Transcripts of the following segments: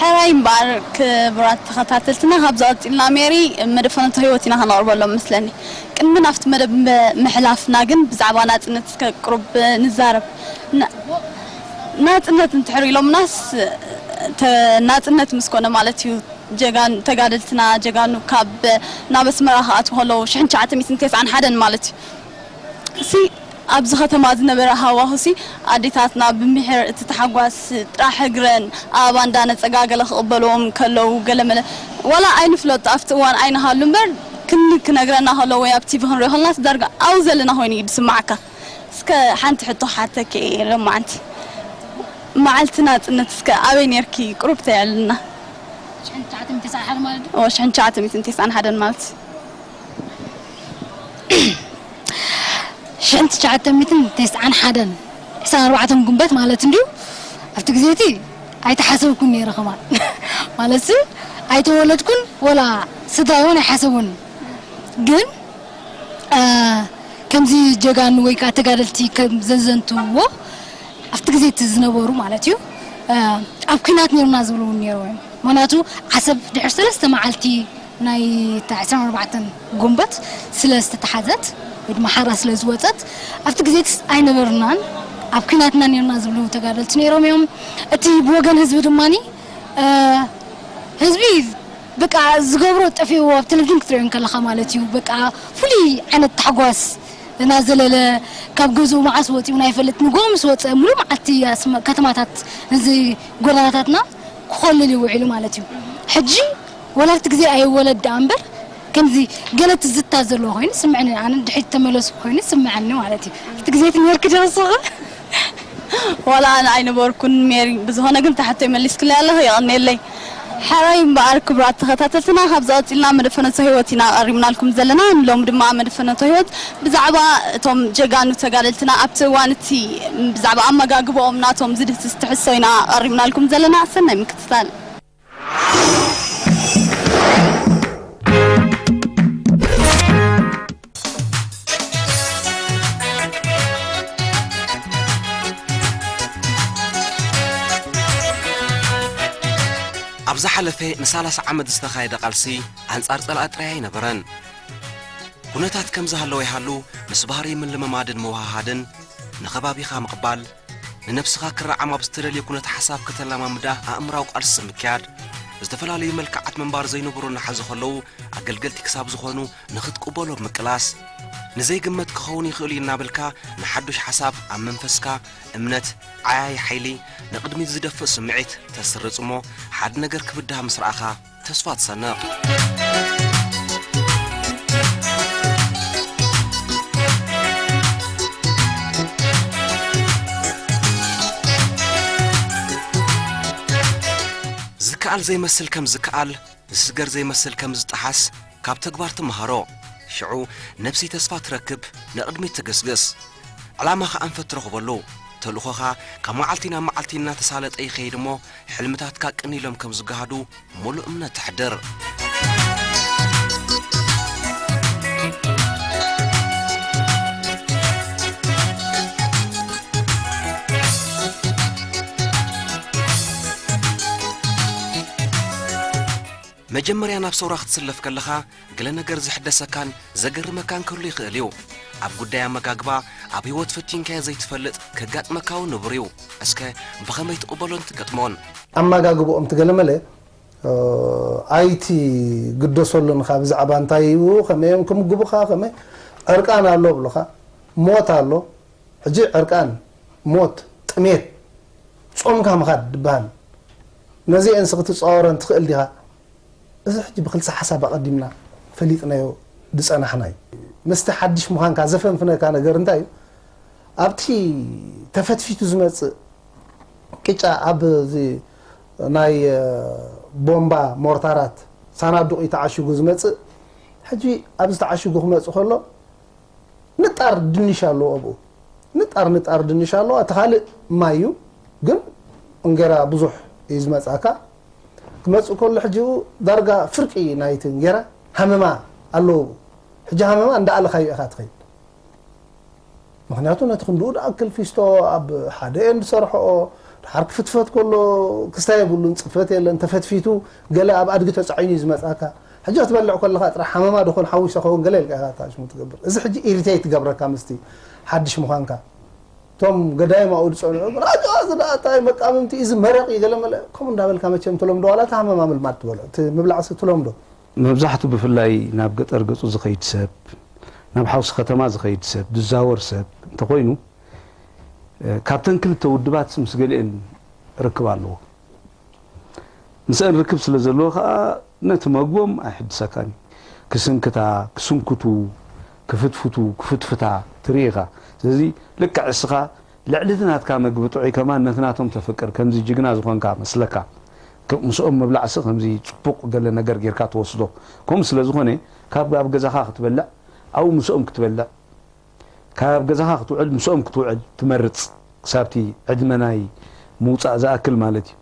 ሕራይ እምበኣር ክቡራት ተኸታተልትና፣ ካብዚ ቀጺልና ሜሪ መደፈነቶ ህይወት ኢና ከነቕርበሎም መስለኒ። ቅድሚ ናብቲ መደብ ም-፣ ምሕላፍና ግን ብዛዕባ ናጽነት እስከ ቅሩብ ንዛረብ። ና-፣ ናጽነት እንድሕር ኢሎምናስ፣ ተ-፣ ናጽነት ምስ ኮነ ማለት እዩ፣ ጀጋን-፣ ተጋደልትና ጀጋኑ ካብ ናብ ኣስመራ ክኣትዉ ከለዉ ሽሕን ትሽዓተ ሚእትን ተስዓን ሓደን ማለት እዩ። ሲ ኣብዚ ከተማ ዝነበረ ሃዋሁሲ ኣዴታትና ብምሒር እቲ ታሕጓስ ጥራሕ እግረን ኣበባ እንዳነጸጋገለ ክቕበልዎም ከለዉ ገለመለ ዋላ ኣይንፍለጦ ኣብቲ እዋን ኣይንሃሉ እምበር ክኒ ክነግረና ከሎ ወይ ኣብ ቲቪ ክንሪኦ ከለናስ ዳርጋ ኣብኡ ዘለና ኮይኑ እዩ ዝስምዓካ። እስከ ሓንቲ ሕቶ ክሓተኪ እየ ሎማዓንቲ። መዓልቲ ናጽነት እስከ ኣበይ ኔርኪ ቁሩብ ተየዕልልና? ሽሕን ትሽዓተ ሚእትን ተስዓን ሓደን ማለት ድዩ? ኦ፣ ሽሕን ትሽዓተ ሚእትን ተስዓን ሓደን ማለት። ሽሕን ትሽዓተ ሚእትን ተስዓን ሓደን፣ ዕስራን ኣርባዕተን ጉንበት ማለት እንድዩ። ኣብቲ ግዜ እቲ ኣይተሓሰብኩን ነይረ ከማን። ማለትሲ ኣይተወለድኩን ወላ ስድራይ እውን ኣይሓሰቡን። ግን፣ እ፣ ከምዚ ጀጋኑ ወይ ከዓ ተጋደልቲ ከም ዘዘንትውዎ ኣብቲ ግዜ እቲ ዝነበሩ ማለት እዩ፣ እ፣ ኣብ ኲናት ነይሩና ዝብሉ እውን ነይሮም እዮም። ምኽንያቱ ዓሰብ ድሕሪ ሰለስተ መዓልቲ ናይ እታ ዕስራን ኣርባዕተን ጉንበት ስለ ዝተተሓዘት ወይ ድማ ሓራ ስለ ዝወፀት ኣብቲ ግዜ እቲ ኣይነበርናን ኣብ ኲናትና ነይርና ዝብሉ ተጋደልቲ ነይሮም እዮም። እቲ ብወገን ህዝቢ ድማኒ፣ እ፣ ህዝቢ በቃ ዝገብሮ ጠፊእዎ ኣብ ቴሌቪዥን ክትሪኦ እንከለኻ ማለት እዩ። በቃ ፍሉይ ዓይነት ታሕጓስ እናዘለለ ካብ ገዝኡ መዓስ ወፂኡ ኣይፈልጥ። ንግሆ ምስ ወፀ ሙሉእ መዓልቲ ኣስመ-፣ ከተማታት እዚ ጎደናታትና ክኾልል እዩ ውዒሉ ማለት እዩ። ሕጂ ወላ ኣብቲ ግዜ ኣይወለድ ደኣ እምበር ከምዚ ገለ ትዝታ ዘለዎ ኮይኑ ይስምዐኒ። ኣነ ድሕሪት ተመለስኩ ኮይኑ ይስምዐኒ ማለት እዩ። ኣብቲ ግዜ እቲ ነርኪ ዶ ንስኺ? ዋላ ኣነ ኣይነበርኩን ሜሪ፣ ብዝኾነ ግን እታ ሕቶይ መሊስክለይ ኣለኺ፣ የቐንየለይ። ሕራይ እምበኣር ክቡራት ተኸታተልትና፣ ካብዚ ቀጺልና መደፈነቶ ህይወት ኢና ኣቐሪብናልኩም ዘለና። ንሎሚ ድማ መደፈነቶ ህይወት ብዛዕባ እቶም ጀጋኑ ተጋደልትና ኣብቲ እዋን እቲ ብዛዕባ ኣመጋግባኦም ናቶም ዝድህስስ ትሕዝቶ ኢና ኣቐሪብናልኩም ዘለና። ሰናይ ምክትታል። ኣብ ዝሓለፈ ንሰላሳ ዓመት ዝተኻየደ ቃልሲ ኣንጻር ጸላኢ ጥራይ ኣይነበረን። ኩነታት ከም ዝሃለወ ይሃሉ፣ ምስ ባህሪ ምልምማድን ምውሃሃድን፣ ንኸባቢኻ ምቕባል፣ ንነብስኻ ክረዓም ኣብ ዝተደልየ ኩነተ ሓሳብ ከተለማምዳ ኣእምራዊ ቃልሲ ምክያድ፣ ዝተፈላለዩ መልክዓት ምንባር ዘይንቡር እናሓዙ ከለዉ ኣገልገልቲ ክሳብ ዝኾኑ ንኽትቅበሎ ምቅላስ፣ ንዘይግመት ክኸውን ይኽእል እዩ እናበልካ ንሓዱሽ ሓሳብ ኣብ መንፈስካ እምነት፣ ዓያዪ ሓይሊ፣ ንቕድሚት ዝደፍእ ስምዒት ተስርጽ እሞ ሓደ ነገር ክብድሃ ምስ ረኣኻ ተስፋ ትሰንቕ። ዝከኣል ዘይመስል ከም ዝከኣል፣ ዝስገር ዘይመስል ከም ዝጠሓስ ካብ ተግባር ትመሃሮ። ሽዑ ነብሰይ ተስፋ ትረክብ፣ ንቕድሚት ትግስግስ። ዕላማኻ ኣንፈት ትረኽበሉ። ተልእኾኻ ካብ መዓልቲ ናብ መዓልቲ እናተሳለጠ ይኸይድ እሞ፣ ሕልምታትካ ቅን ኢሎም ከም ዝገሃዱ ምሉእ እምነት ተሕድር። መጀመርያ ናብ ሰውራ ክትስለፍ ከለኻ፣ ገለ ነገር ዝሕደሰካን ዘገርመካን ክህሉ ይኽእል እዩ። ኣብ ጉዳይ ኣመጋግባ፣ ኣብ ህይወት ፈቲንካዮ ዘይትፈልጥ ከጋጥመካ እውን ንቡር እዩ። እስከ ብኸመይ ትቕበሎን ትገጥሞን? ኣመጋግባኦም ትገለመለ፣ እ፣ ኣይትግደሰሉን ኢኻ ብዛዕባ እንታይ እዩ፣ ከመይ እዮም ክምግቡኻ፣ ከመይ ዕርቃን ኣሎ ብሉኻ፣ ሞት ኣሎ። ሕጂ ዕርቃን፣ ሞት፣ ጥሜት፣ ጾምካ ምኻድ ዝበሃል፣ ነዚአንስ ክትጻወረን ትኽእል ዲኻ? እዚ ሕጂ ብክልተ ሓሳብ ኣቐዲምና ፈሊጥናዮ ዝጸናሕና እዩ። ምስቲ ሓድሽ ምዃንካ ዘፈንፍነካ ነገር እንታይ እዩ? ኣብቲ ተፈትፊቱ ዝመጽእ ቅጫ፣ ኣብ እዚ ናይ፣ እ፣ ቦምባ ሞርታራት ሳናዱቕ እዩ ተዓሺጉ ዝመጽእ። ሕጂ ኣብዚ ተዓሺጉ ክመጽእ ከሎ፣ ንጣር ድንሽ ኣለዎ ኣብኡ። ንጣር፣ ንጣር ድንሽ ኣለዎ። እቲ ካልእ ማይ እዩ። ግን እንጌራ ብዙሕ እዩ ዝመጽኣካ። ክመጽእ ከሎ ሕጂ ዳርጋ ፍርቂ ናይቲ እንጌራ ሃመማ ኣለዎ። ሕጂ ሃመማ እንዳኣለኻዮ ኢኻ ትኸይድ። ምኽንያቱ ነቲ ክንድኡ ዝኣክል ፊስቶ ኣብ ሓደ እየን ዝሰርሕኦ፣ ድሓር ክፍትፈት ከሎ ክስታይ የብሉን፣ ጽፈት የለን፣ ተፈትፊቱ ገለ ኣብ ኣድጊ ተጻዒኑ እዩ ዝመጽኣካ። ሕጂ ክትበልዕ ከለኻ ጥራሕ ሓመማ ዶ ኾን ሓዊሰ ኸውን ገለ ኢልካ ኢኻ እታ ሽሙ ትገብር። እዚ ሕጂ ኢሪቴት ትገብረካ ምስቲ ሓድሽ ምዃንካ። እቶም ገዳይም ኣብኡ ዝጸንዑ ግን ኣጆ እዚ ደኣ እንታይ መቃምምቲ እዚ መረቕ እዩ ገለ መለ ከምኡ እንዳበልካ መቸም ትለምዶ ዋላ እቲ ሃመማ ምልማድ ትበልዖ፣ እቲ ምብላዕሲ ትለምዶ። መብዛሕቱ ብፍላይ ናብ ገጠር ገጹ ዝኸይድ ሰብ፣ ናብ ሓውሲ ከተማ ዝኸይድ ሰብ፣ ዝዛወር ሰብ እንተኾይኑ፣ እ፣ ካብተን ክልተ ውድባት ምስ ገሊአን ርክብ ኣለዎ። ምስአን ርክብ ስለ ዘለዎ ኸኣ ነቲ መግቦም ኣይሕድሰካን እዩ። ክስንክታ፣ ክስንክቱ፣ ክፍትፍቱ፣ ክፍትፍታ ትርኢ ኢኻ። ስለዚ ልክዕ እስኻ ልዕሊ እቲ ናትካ መግቢ ጥዑይ ከማን ነቲ ናቶም ተፍቅር፣ ከምዚ ጅግና ዝኾንካ መስለካ። ከ-፣ ምስኦም ምብላዕሲ ከምዚ ጽቡቕ ገለ ነገር ጌርካ ትወስዶ። ከምኡ ስለ ዝኾነ ካብ ኣብ ገዛኻ ክትበልዕ፣ ኣብኡ ምስኦም ክትበልዕ፣ ካብ ገዛኻ ክትውዕል ምስኦም ክትውዕል ትመርጽ፣ ክሳብቲ ዕድመ ናይ ምውጻእ ዝኣክል ማለት እዩ።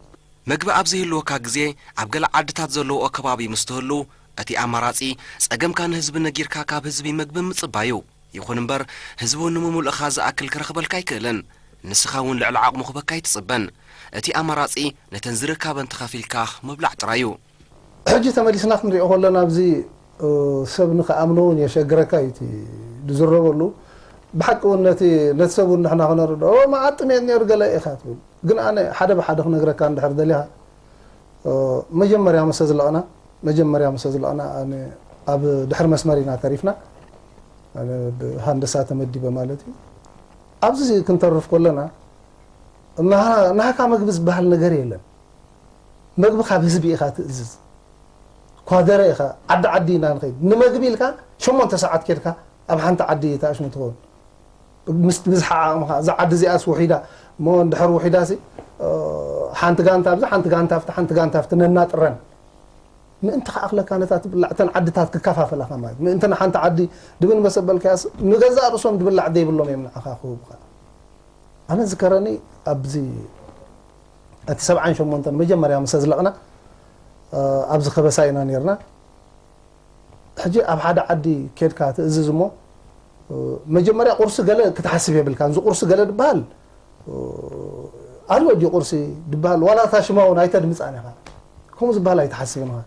መግቢ ኣብ ዘይህልወካ ግዜ ኣብ ገለ ዓድታት ዘለውኦ ከባቢ ምስ ትህሉ፣ እቲ ኣማራጺ ጸገምካ ንህዝቢ ነጊርካ ካብ ህዝቢ መግቢ ምጽባይ እዩ። ይኹን እምበር ህዝቢ እውን ንምምልእኻ ዝኣክል ክረኽበልካ ኣይክእልን። ንስኻ እውን ልዕሊ ዓቕሙ ክበካ ኣይትጽበን። እቲ ኣማራጺ ነተን ዝርካበን ተኻፊልካ ምብላዕ ጥራይ እዩ። ሕጂ ተመሊስና ክንሪኦ ከለና ኣብዚ፣ እ፣ ሰብ ንኽኣምኖ እውን የሸግረካ እዩ እቲ ዝዝረበሉ። ብሓቂ እውን ነቲ፣ ነቲ ሰብ እውን ንሕና ክነርድኦ፣ "ኦ፣ መዓት ጥሜት ነይሩ ገለ ኢኻ" ትብል። ግን ኣነ ሓደ ብሓደ ክነግረካ እንድሕር ደሊኻ፣ እ፣ መጀመርያ ምስ ኣዝለቕና፣ መጀመርያ ምስ ኣዝለቕና ኣነ ኣብ ድሕሪ መስመር ኢና ተሪፍና። ኣነ ብሃንደሳ ተመዲበ ማለት እዩ። ኣብዚ ክንተርፍ ከለና፣ ናሃ-፣ ናሃካ መግቢ ዝበሃል ነገር የለን። መግቢ ካብ ህዝቢ ኢኻ ትእዝዝ። ኳደረ ኢኻ፣ ዓዲ ዓዲ ኢና ንኸይድ። ንመግቢ ኢልካ ሸሞንተ ሰዓት ኬድካ ኣብ ሓንቲ ዓዲ ተኣሽሙ ትኸውን። ምስ ብዝሓ ዓቕምኻ፣ እዛ ዓዲ እዚኣስ ውሒዳ፣ እሞ እንድሕር ውሒዳሲ፣ እ፣ ሓንቲ ጋንታ ኣብዚ፣ ሓንቲ ጋንታ ኣብቲ፣ ሓንቲ ጋንታ ኣብቲ ነናጥረን። ምእንቲ ክኣኽለካ ነታ ትብላዕ፣ እተን ዓድታት ክከፋፈላኻ ማለት። ምእንቲ ንሓንቲ ዓዲ ድብን መሰበልካያስ፣ ንገዛእ ርእሶም ድብላዕ ዘይብሎም እዮም ንዓኻ ክህቡኻ። ኣነ ዝከረኒ ኣብዚ እቲ ሰብዓን ሸሞንተን መጀመርያ ምስ ኣዝለቕና፣ እ፣ ኣብዚ ከበሳ ኢና ነይርና። ሕጂ ኣብ ሓደ ዓዲ ኬድካ ትእዝዝ እሞ፣ እ፣ መጀመርያ ቁርሲ ገለ ክትሓስብ የብልካን። እዚ ቁርሲ ገለ ድበሃል፣ እ፣ ኣልወ ድዩ ቁርሲ ድበሃል፣ ዋላ እታ ሽማ እውን ኣይተድምጻን ኢኻ። ከምኡ ዝበሃል ኣይትሓስብን ኢኻ።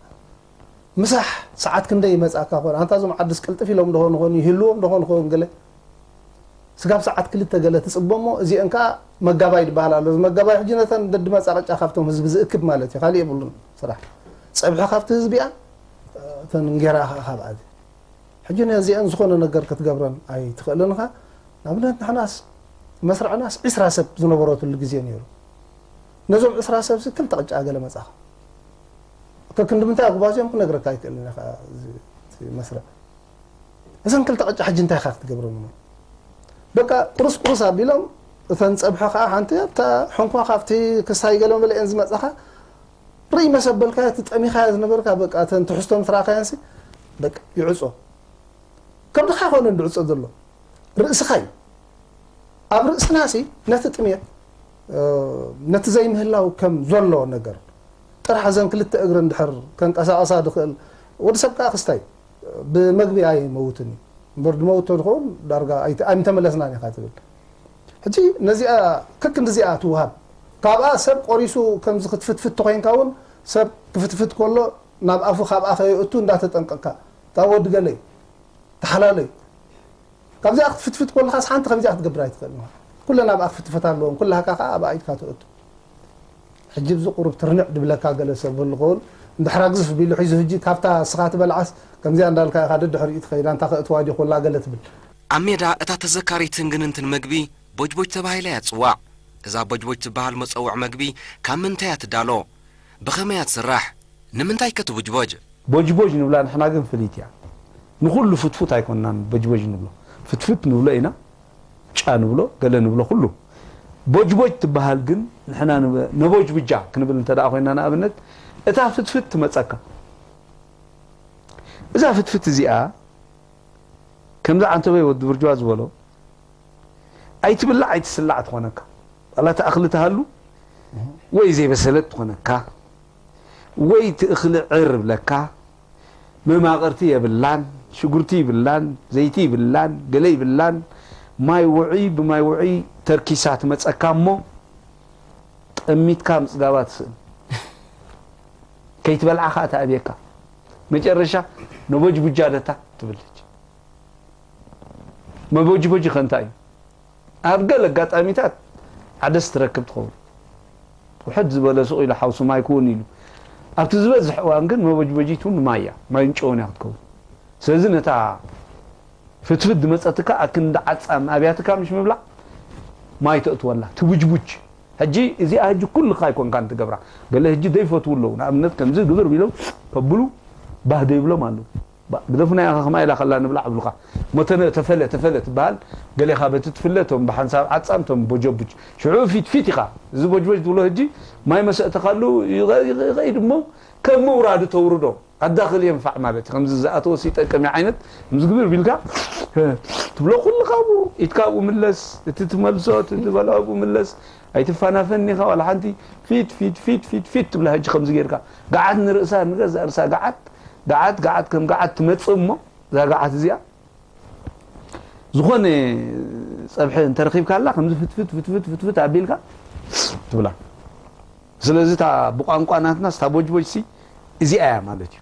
ምሳሕ ሰዓት ክንደይ ይመጽኣካ ኾን? ኣንታ እዞም ዓድስ ቅልጥፍ ኢሎም ዶ ኾን ኾን ይህልዎም ዶ ኾን ኾን ገለ? ስጋብ ሰዓት ክልተ ገለ ትጽበ እሞ፣ እዚአን ከኣ መጋባይ ዝበሃል ኣሎ። እዚ መጋባይ ሕጂ ነተን ደድመጻ ቅጫ ካብቶም ህዝቢ ዝእክብ ማለት እዩ። ካልእ የብሉን ስራሕ። ጸብሒ ካብቲ ህዝቢ እያ፣ እተን እንጌራ ከኣ ካብኣ። ሕጂ ነዚአን ዝኾነ ነገር ክትገብረን ኣይትኽእልን ኢኻ። ንኣብነት ንሕናስ መስርዕናስ ዒስራ ሰብ ዝነበረትሉ ግዜ ነይሩ። ነዞም ዒስራ ሰብሲ ክልተ ቅጫ ገለ መጻኻ። ከክንዲ ምንታይ ኣጉባዝዮም ክነግረካ ኣይክእልን ኢኻ። እዚ፣ እቲ መስርዕ እዘን ክልተ ቅጫ ሕጂ እንታይ ኢኻ ክትገብረን? በቃ ቁርስ ቁርስ ኣቢሎም፣ እተን ጸብሒ ከኣ ሓንቲ ኣብታ ሕንኳ ካብቲ ክሳይ ገለ መለአን ዝመጻኻ ርእይ መሰበልካ፣ እቲ ጠሚኻያ ዝነበርካ በቃ እተን ትሕዝቶ ምስ ረኣኻየንሲ በቃ ይዕጾ። ከብድኻ ኣይኮነን ዝዕጾ ዘሎ፣ ርእስኻ እዩ። ኣብ ርእስናሲ ነቲ ጥሜት፣ እ፣ ነቲ ዘይምህላው ከም ዘሎ ነገር ጥራሕ እዘን ክልተ እግሪ እንድሕር ከንቀሳቐሳ ድኽእል ወዲ ሰብ ከኣ ክስታይ ብመግቢ ኣይመውትን እዩ። እምበር ድመውት ተዝኸውን ዳርጋ ኣይተ-፣ ኣይምተመለስናን ኢኻ ትብል። ሕጂ ነዚኣ ከክንዲዚኣ ትውሃብ። ካብኣ ሰብ ቆሪሱ ከምዚ ክትፍትፍት ተኾይንካ እውን ሰብ ክፍትፍት ከሎ ናብ ኣፉ ካብኣ ከየእቱ እንዳተጠንቀቅካ፣ እታ ወዲ ገለይ ተሓላለዩ። ካብዚኣ ክትፍትፍት ከለኻስ ሓንቲ ከምዚኣ ክትገብር ኣይትኽእልን ኢኻ። ኩለን ኣብኣ ክፍትፈት ኣለወን። ኩላህካ ከኣ ኣብኣ ኢድካ ተእቱ። ሕጂ ብዚ ቁሩብ ትርንዕ ድብለካ ገለ ሰብ ክህሉ ክኸውን፣ እንድሕር ኣግዝፍ ቢሉ ሒዙ፣ ሕጂ ካብታ እስኻ ትበልዓስ ከምዚኣ እንዳልካ ኢኻ ደድሕሪኡ ትኸይድ፣ ኣንታ ከእትዋ ድዩ ኮላ ገለ ትብል። ኣብ ሜዳ እታ ተዘካሪትን ግንንትን መግቢ ቦጅቦጅ ተባሂላ እያ ትጽዋዕ። እዛ ቦጅቦጅ ትበሃል መጸውዕ መግቢ ካብ ምንታይ እያ ትዳሎ? ብኸመይ እያ ትስራሕ? ንምንታይ ከ ትቡጅቦጅ? ቦጅቦጅ ንብላ ንሕና ግን ፍልይቲ እያ። ንኹሉ ፍትፉት ኣይኮንናን ቦጅቦጅ ንብሎ። ፍትፍት ንብሎ ኢና፣ ጫ ንብሎ፣ ገለ ንብሎ ኩሉ። ቦጅቦጅ ትበሃል ግን ንሕና ንብ-፣ ነቦጅብጃ ክንብል እንተ ደኣ ኮይንና ንኣብነት፣ እታ ፍትፍት ትመጸካ። እዛ ፍትፍት እዚኣ ከምዛ ዓንተበይ ወዲ ብርጅዋ ዝበሎ ኣይትብላዕ ኣይትስላዕ ትኾነካ። ዋላ እቲ እኽሊ ትሃሉ ወይ ዘይበሰለት ትኾነካ፣ ወይ እቲ እኽሊ ዕር ብለካ፣ መማቕርቲ የብላን፣ ሽጉርቲ ይብላን፣ ዘይቲ ይብላን፣ ገለ ይብላን፣ ማይ ውዑይ ብማይ ውዑይ ተርኪሳ ትመጸካ እሞ፣ ጠሚትካ ምጽጋባ ትስእን። ከይትበልዓ ከኣ ትኣብየካ። መጨረሻ ነቦጅቡጃ ደታ ትብል። መቦጅቦጂ ከ እንታይ እዩ? ኣብ ገለ ኣጋጣሚታት ዓደስ ትረክብ ትኸውን። ውሕድ ዝበለ ሱቕ ኢሉ ሓውሲ ማይ ክውን ኢሉ። ኣብቲ ዝበዝሕ እዋን ግን መቦጅቦጂት እውን ማይ እያ። ማይን ጨውን እያ ክትከውን። ስለዚ ነታ ፍትፍት ዝመጸትካ ኣክንዲ ዓጻም ኣብያትካ ምሽ ምብላዕ ማይ ተእትወላ። ትቡጅቡጅ። ሕጂ እዚኣ ሕጂ ኩልኻ ኣይኮንካን ትገብራ። ገለ ሕጂ ዘይፈትዉ ኣለዉ። ንኣብነት ከምዚ ግብር ቢሎም ከብሉ ባህ ዘይብሎም ኣለዉ። ባ-፣ ግደፉና ኢኻ ከማይ ኢላ ከላ ንብላዕ ብሉኻ። እሞ ተነ-፣ ተፈለ፣ ተፈለ ትበሃል። ገሌኻ በቲ ትፍለ፣ እቶም ብሓንሳብ ዓጻም፣ እቶም ቦጀቡጅ። ሽዑ ፊት ፊት ኢኻ። እዚ ቦጅቦጅ ትብሎ ሕጂ ማይ መሰእተኻሉ ይኸ-፣ ይኸ-፣ ይኸይድ እሞ ከም ምውራዱ ተውርዶ። ኣዳኽል የንፋዕ ማለት እዩ። ከምዚ ዝኣተወስ ይጠቅም እዩ ዓይነት፣ ከምዚ ግብር ቢልካ ትብሎ ኩልኻ ኣብኡ፣ ኢድካ ኣብኡ ምለስ፣ እቲ ትመልሶ፣ እቲ ትበልዖ ኣብኡ ምለስ። ኣይትፋናፈን ኢኻ ዋላ ሓንቲ። ፊት፣ ፊት፣ ፊት፣ ፊት፣ ፊት ትብላ ሕጂ ከምዚ ጌርካ። ገዓት ንርእሳ፣ ንገዛእ ርእሳ ገዓት፣ ገዓት፣ ገዓት ከም ገዓት ትመጽእ እሞ፣ እዛ ገዓት እዚኣ ዝኾነ ጸብሒ እንተረኺብካላ፣ ከምዚ ፍትፍት፣ ፍትፍት፣ ፍትፍት ኣቢልካ ትብላ። ስለዚ እታ ብቋንቋ ናትናስ እታ ቦጅቦጅሲ እዚኣ እያ ማለት እዩ።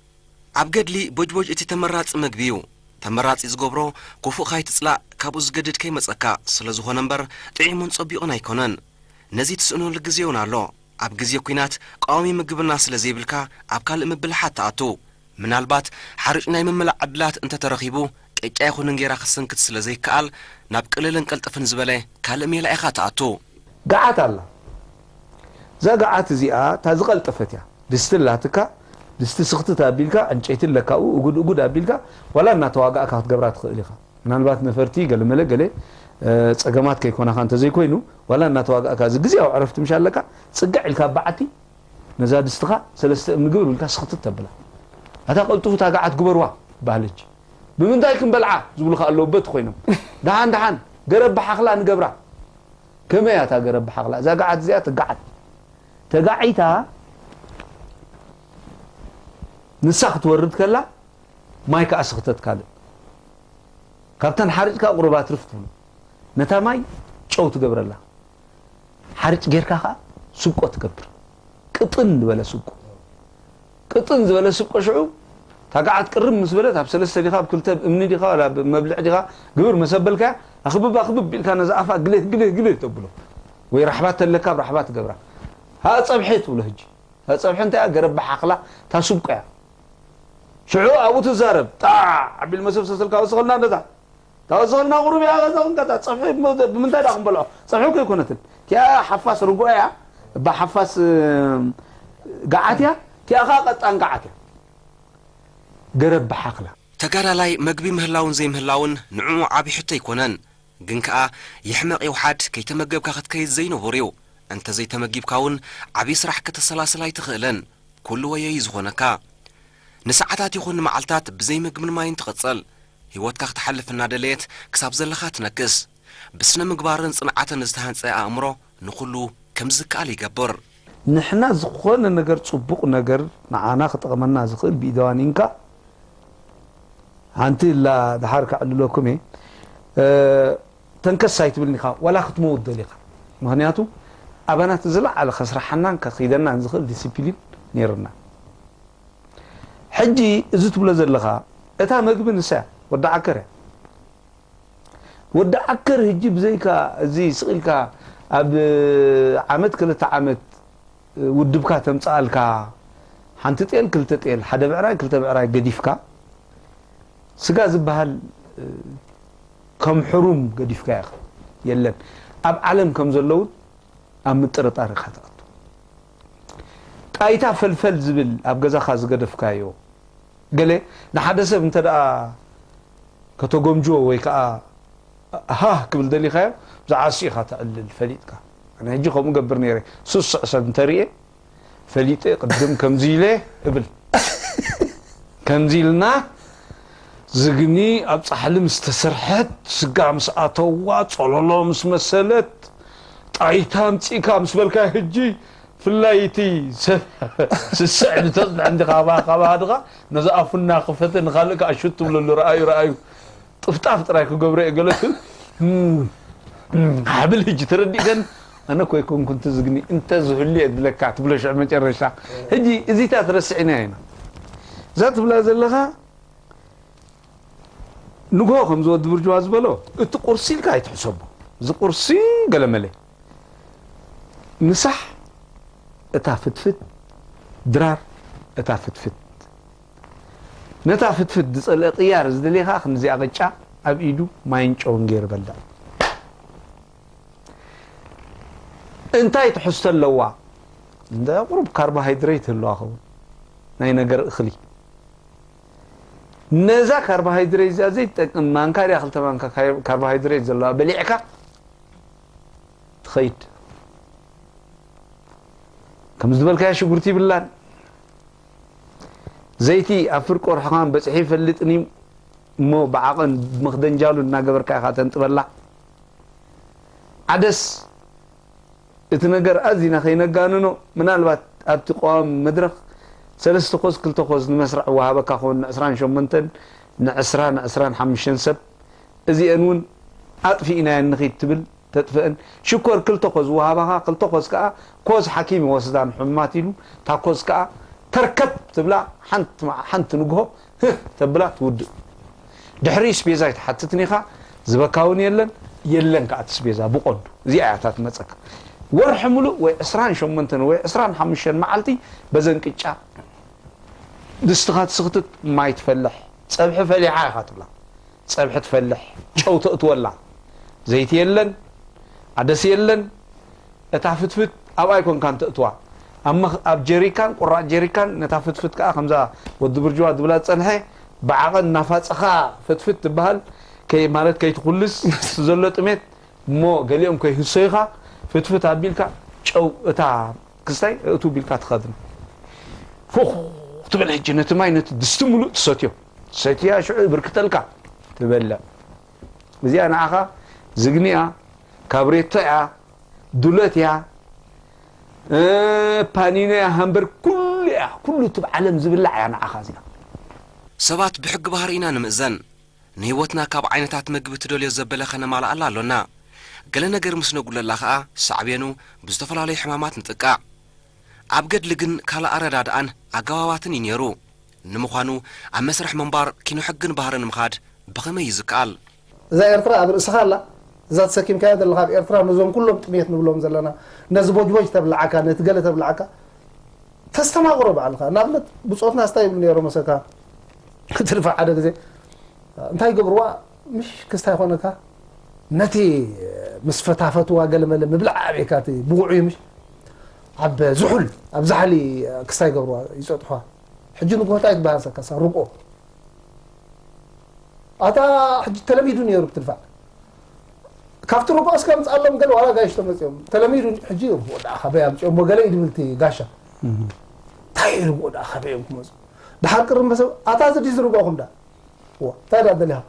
ኣብ ገድሊ ቦጅቦጅ እቲ ተመራጺ መግቢ እዩ። ተመራጺ ዝገብሮ ክፉእ ካይትጽላእ ካብኡ ዝገድድ ከይመጸካ ስለ ዝኾነ እምበር ጥዒሙን ጸቢቑን ኣይኮነን። ነዚ ትስእነሉ ግዜ እውን ኣሎ። ኣብ ግዜ ኲናት ቀዋሚ ምግብና ስለ ዘይብልካ ኣብ ካልእ ምብልሓት ትኣቱ። ምናልባት ሓርጭ ናይ ምምላእ ዕድላት እንተተረኺቡ ቅጫ ይኹን እንጌራ ክትስንክት ስለ ዘይከኣል ናብ ቅልልን ቅልጥፍን ዝበለ ካልእ ሜላ ኢኻ ትኣቱ። ገዓት ኣላ። እዛ ገዓት እዚኣ እታ ዝቐልጠፈት እያ። ድስቲ ኣላትካ፣ ድስቲ ስኽትት ኣቢልካ፣ ዕንጨይቲ ኣለካ ኣብኡ፣ እጉድ እጉድ ኣቢልካ፣ ዋላ እናተዋጋእካ ክትገብራ ትኽእል ኢኻ። ምናልባት ነፈርቲ ገለመለ ገለ፣ እ፣ ጸገማት ከይኮናኻ እንተዘይኮይኑ፣ ዋላ እናተዋጋእካ፣ እዚ ግዜያዊ ዕረፍቲ ምሽ ኣለካ፣ ጽግዕ ኢልካ ኣብ በዓቲ፣ ነዛ ድስትኻ ሰለስተ እምኒ ግብር ኢልካ ስኽትት ተብላ። ኣታ ቀልጥፉ እታ ገዓት ግበርዋ፣ በሃል ሕጂ። ብምንታይ ክንበልዓ ዝብሉ ከኣ ኣለዉ በቲ ኮይኖም። ደሓን ደሓን፣ ገረብ ብሓኽላ ንገብራ። ከመይ እያ እታ ገረብ ብሓኽላ? እዛ ገዓት እዚኣ ትገዓት። ተጋዒታ ንሳ ክትወርድ ከላ፣ ማይ ከኣ ስኽተት ካልእ። ካብተን ሓሪጭካ ቁሩብ ኣትርፍ ትብሉ። ነታ ማይ ጨው ትገብረላ። ሓርጭ ጌርካ ከኣ ስብቆ ትገብር። ቅጥን ዝበለ ስብቆ። ቅጥን ዝበለ ስብቆ ሽዑ፣ እታ ገዓት ቅርም ምስ በለት፣ ኣብ ሰለስተ ዲኻ፣ ኣብ ክልተ፣ እምኒ ዲኻ፣ ዋላ ብ-፣ መብልዕ ዲኻ፣ ግብር መስ ኣበልካያ፣ ኣኽብብ፣ ኣኽብብ ኢልካ ነዛ ኣፋ ግልህ፣ ግልህ፣ ግልህ ተብሎ። ወይ ራሕባ ተለካ፣ ኣብ ራሕባ ትገብራ። ሃ ጸብሒ ትብሎ ሕጂ። ሃ ጸብሒ እንታይ እያ? ገረብ ብሓኽላ፣ እታ ስብቆ እያ። ሽዑ ኣብኡ ትዛረብ። ጣዕ! ኣቢል መሰብ ሰሰልካ ወስኸልና ነዛ። እታ ወስኸልና ቁሩብ እያ፣ ከዛ ክንቀጣ። ጸብሒ ብ-፣ ብምንታይ ዳ ክንበልዖ? ጸብሒ እኮ ኣይኮነትን። እቲኣ ሓፋስ ርጉኦ እያ። እባ ሓፋስ፣ እ፣ ገዓት እያ። እቲኣ ኸኣ ቀጣን ገዓት እያ። ገረብ ብሓኽላ። ተጋዳላይ መግቢ ምህላውን ዘይምህላውን ንዕኡ ዓቢ ሕቶ ኣይኮነን። ግን ከኣ ይሕመቕ ይውሓድ ከይተመገብካ ክትከይድ ዘይንቡር እዩ። እንተ ዘይተመጊብካ እውን ዓቢ ስራሕ ከተሰላስል ኣይትኽእልን። ኩሉ ወዮ እዩ ዝኾነካ። ንሰዓታት ይኹን ንመዓልታት ብዘይ ምግብን ማይን ትቕጽል። ህይወትካ ክትሓልፍ እናደለየት ክሳብ ዘለኻ ትነክስ። ብስነ ምግባርን ጽንዓትን ዝተሃንጸ ኣእምሮ ንኹሉ ከም ዝከኣል ይገብር። ንሕና ዝኾነ ነገር፣ ጽቡቕ ነገር ንዓና ክጠቕመና ዝኽእል ብኢደዋኒንካ ሓንቲ ኢላ ድሓር ከዕልለኩም እየ። እ፣ ተንከስ ኣይትብልን ኢኻ፣ ዋላ ክትመውት ደሊኻ። ምኽንያቱ ኣባናት ዝለዓለ ከስርሓናን ከኺደናን ዝኽእል ዲሲፕሊን ነይርና። ሕጂ እዚ ትብሎ ዘለኻ፣ እታ መግቢ ንሳ እያ፣ ወዲ ዓከር እያ። ወዲ ዓከር ሕጂ ብዘይካ እዚ ስቕ ኢልካ ኣብ ዓመት ክልተ ዓመት ውድብካ ተምጽኣልካ፣ ሓንቲ ጤል፣ ክልተ ጤል፣ ሓደ ብዕራይ፣ ክልተ ብዕራይ ገዲፍካ፣ ስጋ ዝበሃል፣ እ፣ ከም ሕሩም ገዲፍካ ኢኻ። የለን። ኣብ ዓለም ከም ዘለውን ኣብ ምጥርጣር ኢኻ ትኣቱ። ጣይታ ፈልፈል ዝብል ኣብ ገዛኻ ዝገደፍካዮ፣ ገለ ንሓደ ሰብ እንተ ደኣ ከተጎምጅዎ ወይ ከኣ ሃህ ክብል ደሊኻዮ፣ ብዛዕባ እሱ ኢኻ ተዕልል ፈሊጥካ። ኣነ ሕጂ ከምኡ ገብር ነይረ። ስሱዕ ሰብ እንተርእየ፣ ፈሊጠ ቅድም ከምዚ ኢለ እብል። ከምዚ ኢልና ዝግኒ ኣብ ጻሕሊ ምስ ተሰርሐት፣ ስጋ ምስ ኣተዋ፣ ጸሎሎ ምስ መሰለት፣ ጣይታ ኣምጺእካ ምስ በልካ፣ ሕጂ ፍላይ እቲ ሰብ ስስዕ ዝተጽንዐ እንዲ ካባ፣ ካባ ድኻ ነዚ ኣፉ እናኸፈተ ንኻልእ ከኣ ሹት ትብለሉ፣ ረኣዩ፣ ረኣዩ። ጥፍጣፍ ጥራይ ክገብሮ እየ ገለ ትብል። እም፣ እም፣ ሓብል ሕጂ ተረዲእከን። ኣነ ኮይ ኮንኩ እንተ ዝግኒ እንተ ዝህሉ እየ ዝብለካ ትብሎ ሽዑ መጨረሻ። ሕጂ እዚታት ረስዕና ኢና። እዛ ትብላ ዘለኻ ንግሆ ከም ዝወዲ ብርጅዋ ዝበሎ እቲ ቁርሲ ኢልካ ኣይትሕሰቦ። እዚ ቁርሲ ገለመለ ምሳሕ እታ ፍትፍት፣ ድራር እታ ፍትፍት። ነታ ፍትፍት ዝጸልአ ቅያር ዝደልየ ከኣ ክንዚኣ ቅጫ ኣብ ኢዱ ማይን ጨውን ገይሩ በልዕ። እንታይ ትሕዝቶ ኣለዋ? እንደ ቁሩብ ካርቦሃይድሬት ህልዋ ኸውን ናይ ነገር እኽሊ። ነዛ ካርቦሃይድሬት እዚኣ ዘይትጠቅም ማንካ ድያ ክልተ ማንካ ካይ- ካርቦሃይድሬት ዘለዋ በሊዕካ ትኸይድ። ከም ዝበልካዮ ሽጉርቲ ይብላን ዘይቲ ኣብ ፍርቂ ወርሕኻን በፅሒ ይፈልጥን እዩ እሞ ብዓቐን ብመኽደንጃሉ እናገበርካ ኢኻ ተንጥበላ። ዓደስ እቲ ነገር ኣዚና ከይነጋንኖ ምናልባት ኣብቲ ቀዋሚ መድረኽ ሰለስተ ኮዝ ክልተ ኮዝ ንመስርዕ ወሃበካ ኸውን ንዕስራን ሸሞንተን ንዕስራ ንዕስራን ሓሙሽተን ሰብ እዚአን እውን ኣጥፊእናየን ንኺድ ትብል ተጥፍአን ሽኮር ክልተ ኮዝ ወሃባኻ ክልተ ኮዝ ከኣ ኮዝ ሓኪም ይወስዳን ሕማት ኢሉ እታ ኮዝ ከኣ ተርከብ ትብላ ሓንቲ ንግሆ ህህ ተብላ ትውድእ። ድሕሪ ስቤዛ ኣይትሓትትን ኢኻ ዝበካ እውን የለን የለን ከኣ እቲ ስቤዛ ብቆንዱ እዚኣ እያ እታ ትመፀካ። ወርሒ ሙሉእ ወይ ዕስራን ሸሞንተን ወይ ዕስራን ሓሙሽተን መዓልቲ በዘን ቅጫ ድስትኻ ትስኽትት ማይ ትፈልሕ ፀብሒ ፈሊሓ ኢኻ ትብላ። ፀብሒ ትፈልሕ ጨው ተእትወላ ዘይቲ የለን ዓደስ የለን እታ ፍትፍት ኣብኣ ኣይኮንካን ተእትዋ ኣብ ጀሪካን ቁራፅ ጀሪካን ነታ ፍትፍት ከዓ ከምዛ ወዲ ብርጅዋ ዝብላ ዝፀንሐ ብዓቐን እናፋፀኻ ፍትፍት ትበሃል ማለት ከይትኩልስ ምስ ዘሎ ጥሜት እሞ ገሊኦም ከይህሰዩኻ ፍትፍት ኣቢልካ ጨው እታ ክስታይ እእቱ ቢልካ ትኸድን ፉኽ ትብል ሕጂ ነቲ ማይ ነቲ ድስቲ ሙሉእ ትሰትዮ ሰትያ ሽዑ ይብርክተልካ ትበልዕ እዚኣ ንዓኻ ዝግኒያ ካብሬቶ እያ ዱለት እያ ፓኒኖ እያ ሃምበር ኩሉ እያ ኩሉ እቲ ዓለም ዝብላዕ እያ ንዓኻ እዚኣ ሰባት ብሕጊ ባህሪ ኢና ንምእዘን ንህይወትና ካብ ዓይነታት መግቢ ትደልዮ ዘበለ ኸነማልኣላ ኣሎና። ገለ ነገር ምስ ነጉለላ ኸኣ ሳዕቤኑ ብዝተፈላለዩ ሕማማት ንጥቃዕ። ኣብ ገድሊ ግን ካልእ ኣረዳድኣን ኣገባባትን እዩ ነይሩ። ንምዃኑ ኣብ መስርሕ ምንባር ኪኖ ሕግን ባህርን ምኻድ ብኸመይ እዩ ዝከኣል? እዛ ኤርትራ ኣብ ርእስኻ ኣላ። እዛ ተሰኪምካያ ዘለኻ ኣብ ኤርትራ ነዞም ኩሎም ጥሜት ንብሎም ዘለና ነዚ ቦጅቦጅ ተብልዓካ ነቲ ገለ ተብልዓካ ተስተማቕሮ ባዕልኻ ንኣብነት ብፆትና ስታይ ይብሉ ነይሮ መሰካ ትድፋ ሓደ ግዜ እንታይ ይገብርዋ ምሽ ክስታይ ኮነካ ነቲ ምስ ፈታፈትዋ ገለመለ ምብላዕ ኣበይካ እቲ ብቑዑ እዩ ምሽ ኣብ ዝሑል ኣብ ዛሕሊ ክስታይ ይገብርዋ ይፀጥሖ ሕጂ ንጎታ ይትበሃል ሰካሳ ርብኦ ኣታ ሕጂ ተለሚዱ ነይሩ ብትድፋዕ ካብቲ ርብኦ እስከ ምፅኣሎም ገለ ዋላ ጋይሽ ተመፅኦም ተለሚዱ ሕጂ ርብኦ ደኣ ካበይ ኣምፅኦሞ ገለ እዩ ድብል እቲ ጋሻ እንታይ እዩ ርብኦ ደኣ ካበይ እዮም ክመፁ ደሓር ቅርም በሰብ ኣታ እዚ ድዩ ዝርብኦኹም ደኣ እንታይ ደኣ ደሊኻ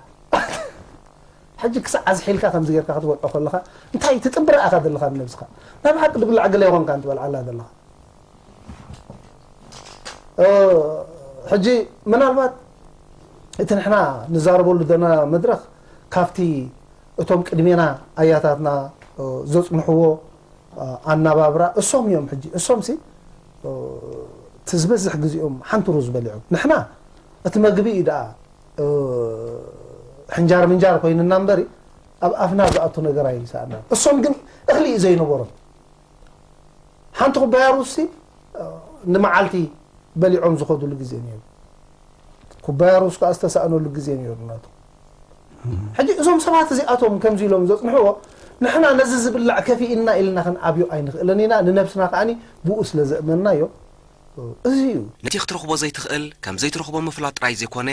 ሕጂ ክሳዕ ኣዝሒልካ ከምዚ ጌርካ ክትበልዖ ከለኻ እንታይ ትጥብራ ኢኻ ዘለኻ ንነብስኻ ናይ ብሓቂ ድብላዕ ገለ ይኾንካ እንትበልዓላ ዘለኻ ሕጂ ምናልባት እቲ ንሕና ንዛረበሉ ዘለና መድረኽ ካብቲ እቶም ቅድሜና ኣያታትና ዘፅንሕዎ ኣናባብራ እሶም እዮም ሕጂ እሶም ሲ እቲ ዝበዝሕ ግዜኦም ሓንቲ ሩዝ በሊዖም ንሕና እቲ መግቢ እዩ ደኣ ሕንጃር ምንጃር ኮይንና እምበሪ ኣብ ኣፍና ዝኣቱ ነገር ኣይሰኣናን እሶም ግን እኽሊ እዩ ዘይነበሮም ሓንቲ ኩባያ ሩዝ ሲ ንመዓልቲ በሊዖም ዝኸድሉ ግዜ ነይሩ ኩባያ ሩዝ ከዓ ዝተሰኣነሉ ግዜ ነይሩ ናቱ ሕጂ እዞም ሰባት እዚኣቶም ከምዚ ኢሎም ዘፅንሕዎ ንሕና ነዚ ዝብላዕ ከፊእልና ኢልና ክንኣብዮ ኣይንኽእልን ኢና ንነብስና ከዓኒ ብኡ ስለ ዘእመንናዮ እዚ እዩ ነቲ ክትረኽቦ ዘይትኽእል ከም ዘይትረኽቦ ምፍላጥ ጥራይ ዘይኮነ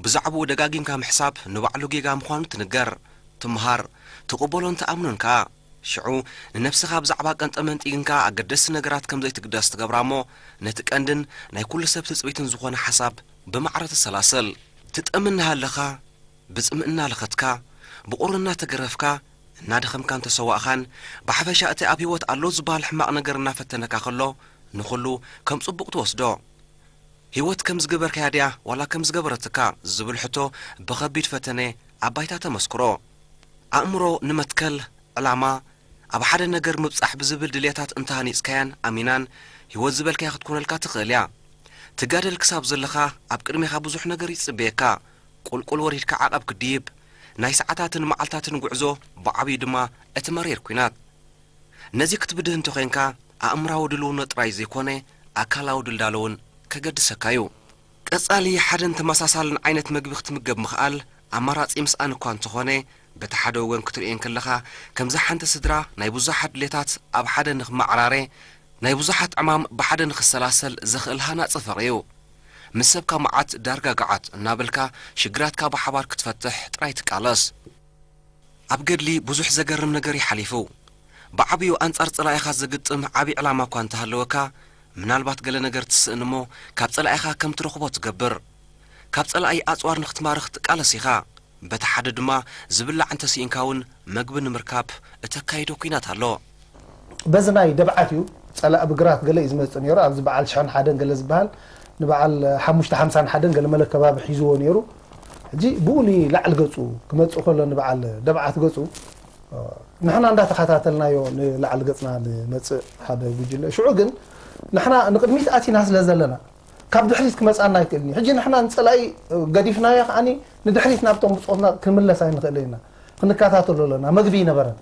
ብዛዕባኡ ደጋጊምካ ምሕሳብ ንባዕሉ ጌጋ ምዃኑ ትንገር ትምሃር ትቕበሎን ትኣምኖን ከኣ ሽዑ ንነብስኻ ብዛዕባ ቀንጠ መንጢግንካ ኣገደስቲ ነገራት ከም ዘይትግደስ ትገብራ እሞ ነቲ ቀንድን ናይ ኩሉ ሰብ ትጽቢትን ዝኾነ ሓሳብ ብማዕረ ትሰላስል። ትጠሚ እናሃለኻ ብጽምእ እናለኸትካ፣ ብቑሪ እናተገረፍካ፣ እናደኸምካን ተሰዋእኻን፣ ብሓፈሻ እቲ ኣብ ህይወት ኣሎ ዝበሃል ሕማቕ ነገር እናፈተነካ ከሎ ንኹሉ ከም ጽቡቕ ትወስዶ። ህይወት ከም ዝገበርካያ ድያ ዋላ ከም ዝገበረትካ ዝብል ሕቶ ብኸቢድ ፈተነ ኣብ ባይታ ተመስክሮ። ኣእምሮ ንመትከል፣ ዕላማ፣ ኣብ ሓደ ነገር ምብጻሕ ብዝብል ድሌታት እንተሃኒጽካያን ኣሚናን፣ ህይወት ዝበልካያ ክትኮነልካ ትኽእል እያ። ትጋደል ክሳብ ዘለኻ፣ ኣብ ቅድሜኻ ብዙሕ ነገር ይጽበየካ። ቁልቁል ወሪድካ ዓቐብ ክትድይብ፣ ናይ ሰዓታትን መዓልታትን ጉዕዞ፣ ብዓብዩ ድማ እቲ መሪር ኲናት። ነዚ ክትብድህ እንተኾይንካ፣ ኣእምራዊ ድልውነት ጥራይ ዘይኮነ፣ ኣካላዊ ድልዳለ እውን ከገድሰካ እዩ። ቀጻሊ ሓደን ተመሳሳልን ዓይነት መግቢ ክትምገብ ምኽኣል፣ ኣማራጺ ምስኣን እኳ እንተኾነ፣ በቲ ሓደ ወገን ክትርእዮ እንከለኻ፣ ከምዛ ሓንቲ ስድራ ናይ ብዙሓት ድሌታት ኣብ ሓደ ንኽመዓራረ፣ ናይ ብዙሓት ዕማም ብሓደ ንኽሰላሰል ዘኽእል ሃናጺ ፍቕሪ እዩ። ምስ ሰብካ መዓት ዳርጋ ገዓት እናበልካ፣ ሽግራትካ ብሓባር ክትፈትሕ ጥራይ ትቃለስ። ኣብ ገድሊ ብዙሕ ዘገርም ነገር እዩ ሓሊፉ። ብዓብዩ ኣንጻር ጸላኢኻ ዘግጥም ዓቢ ዕላማ እኳ እንተሃለወካ፣ ምናልባት ገለ ነገር ትስእን እሞ፣ ካብ ጸላኢኻ ከም ትረኽቦ ትገብር። ካብ ጸላኢ ኣጽዋር ንኽትማርኽ ትቃለስ ኢኻ። በቲ ሓደ ድማ፣ ዝብላዕ እንተስኢንካ እውን መግቢ ንምርካብ እተካይዶ ኲናት ኣሎ። በዚ ናይ ደብዓት እዩ፣ ጸላኢ ብግራት ገለ እዩ ዝመጽእ ነይሩ። ኣብዚ በዓል ሽሕን ሓደን ገለ ዝበሃል፣ ንበዓል ሓሙሽተ ሓምሳን ሓደን ገለ መለ ከባቢ ሒዝዎ ነይሩ። ሕጂ ብኡ ንላዕሊ ገጹ ክመጽእ ከሎ፣ ንበዓል ደብዓት ገጹ፣ ንሕና እንዳተኸታተልናዮ ንላዕሊ ገጽና ንመጽእ ሓደ ጉጅለ። ሽዑ ግን ንሕና ንቕድሚት ኣቲና ስለ ዘለና፣ ካብ ድሕሪት ክመጽኣና ኣይክእልን እዩ። ሕጂ ንሕና ንጸላኢ ገዲፍናዮ ከኣኒ፣ ንድሕሪት ናብቶም ብጾትና ክንምለስ ኣይንኽእልን ኢና። ክንከታተሎ ኣለና። መግቢ ይነበረን።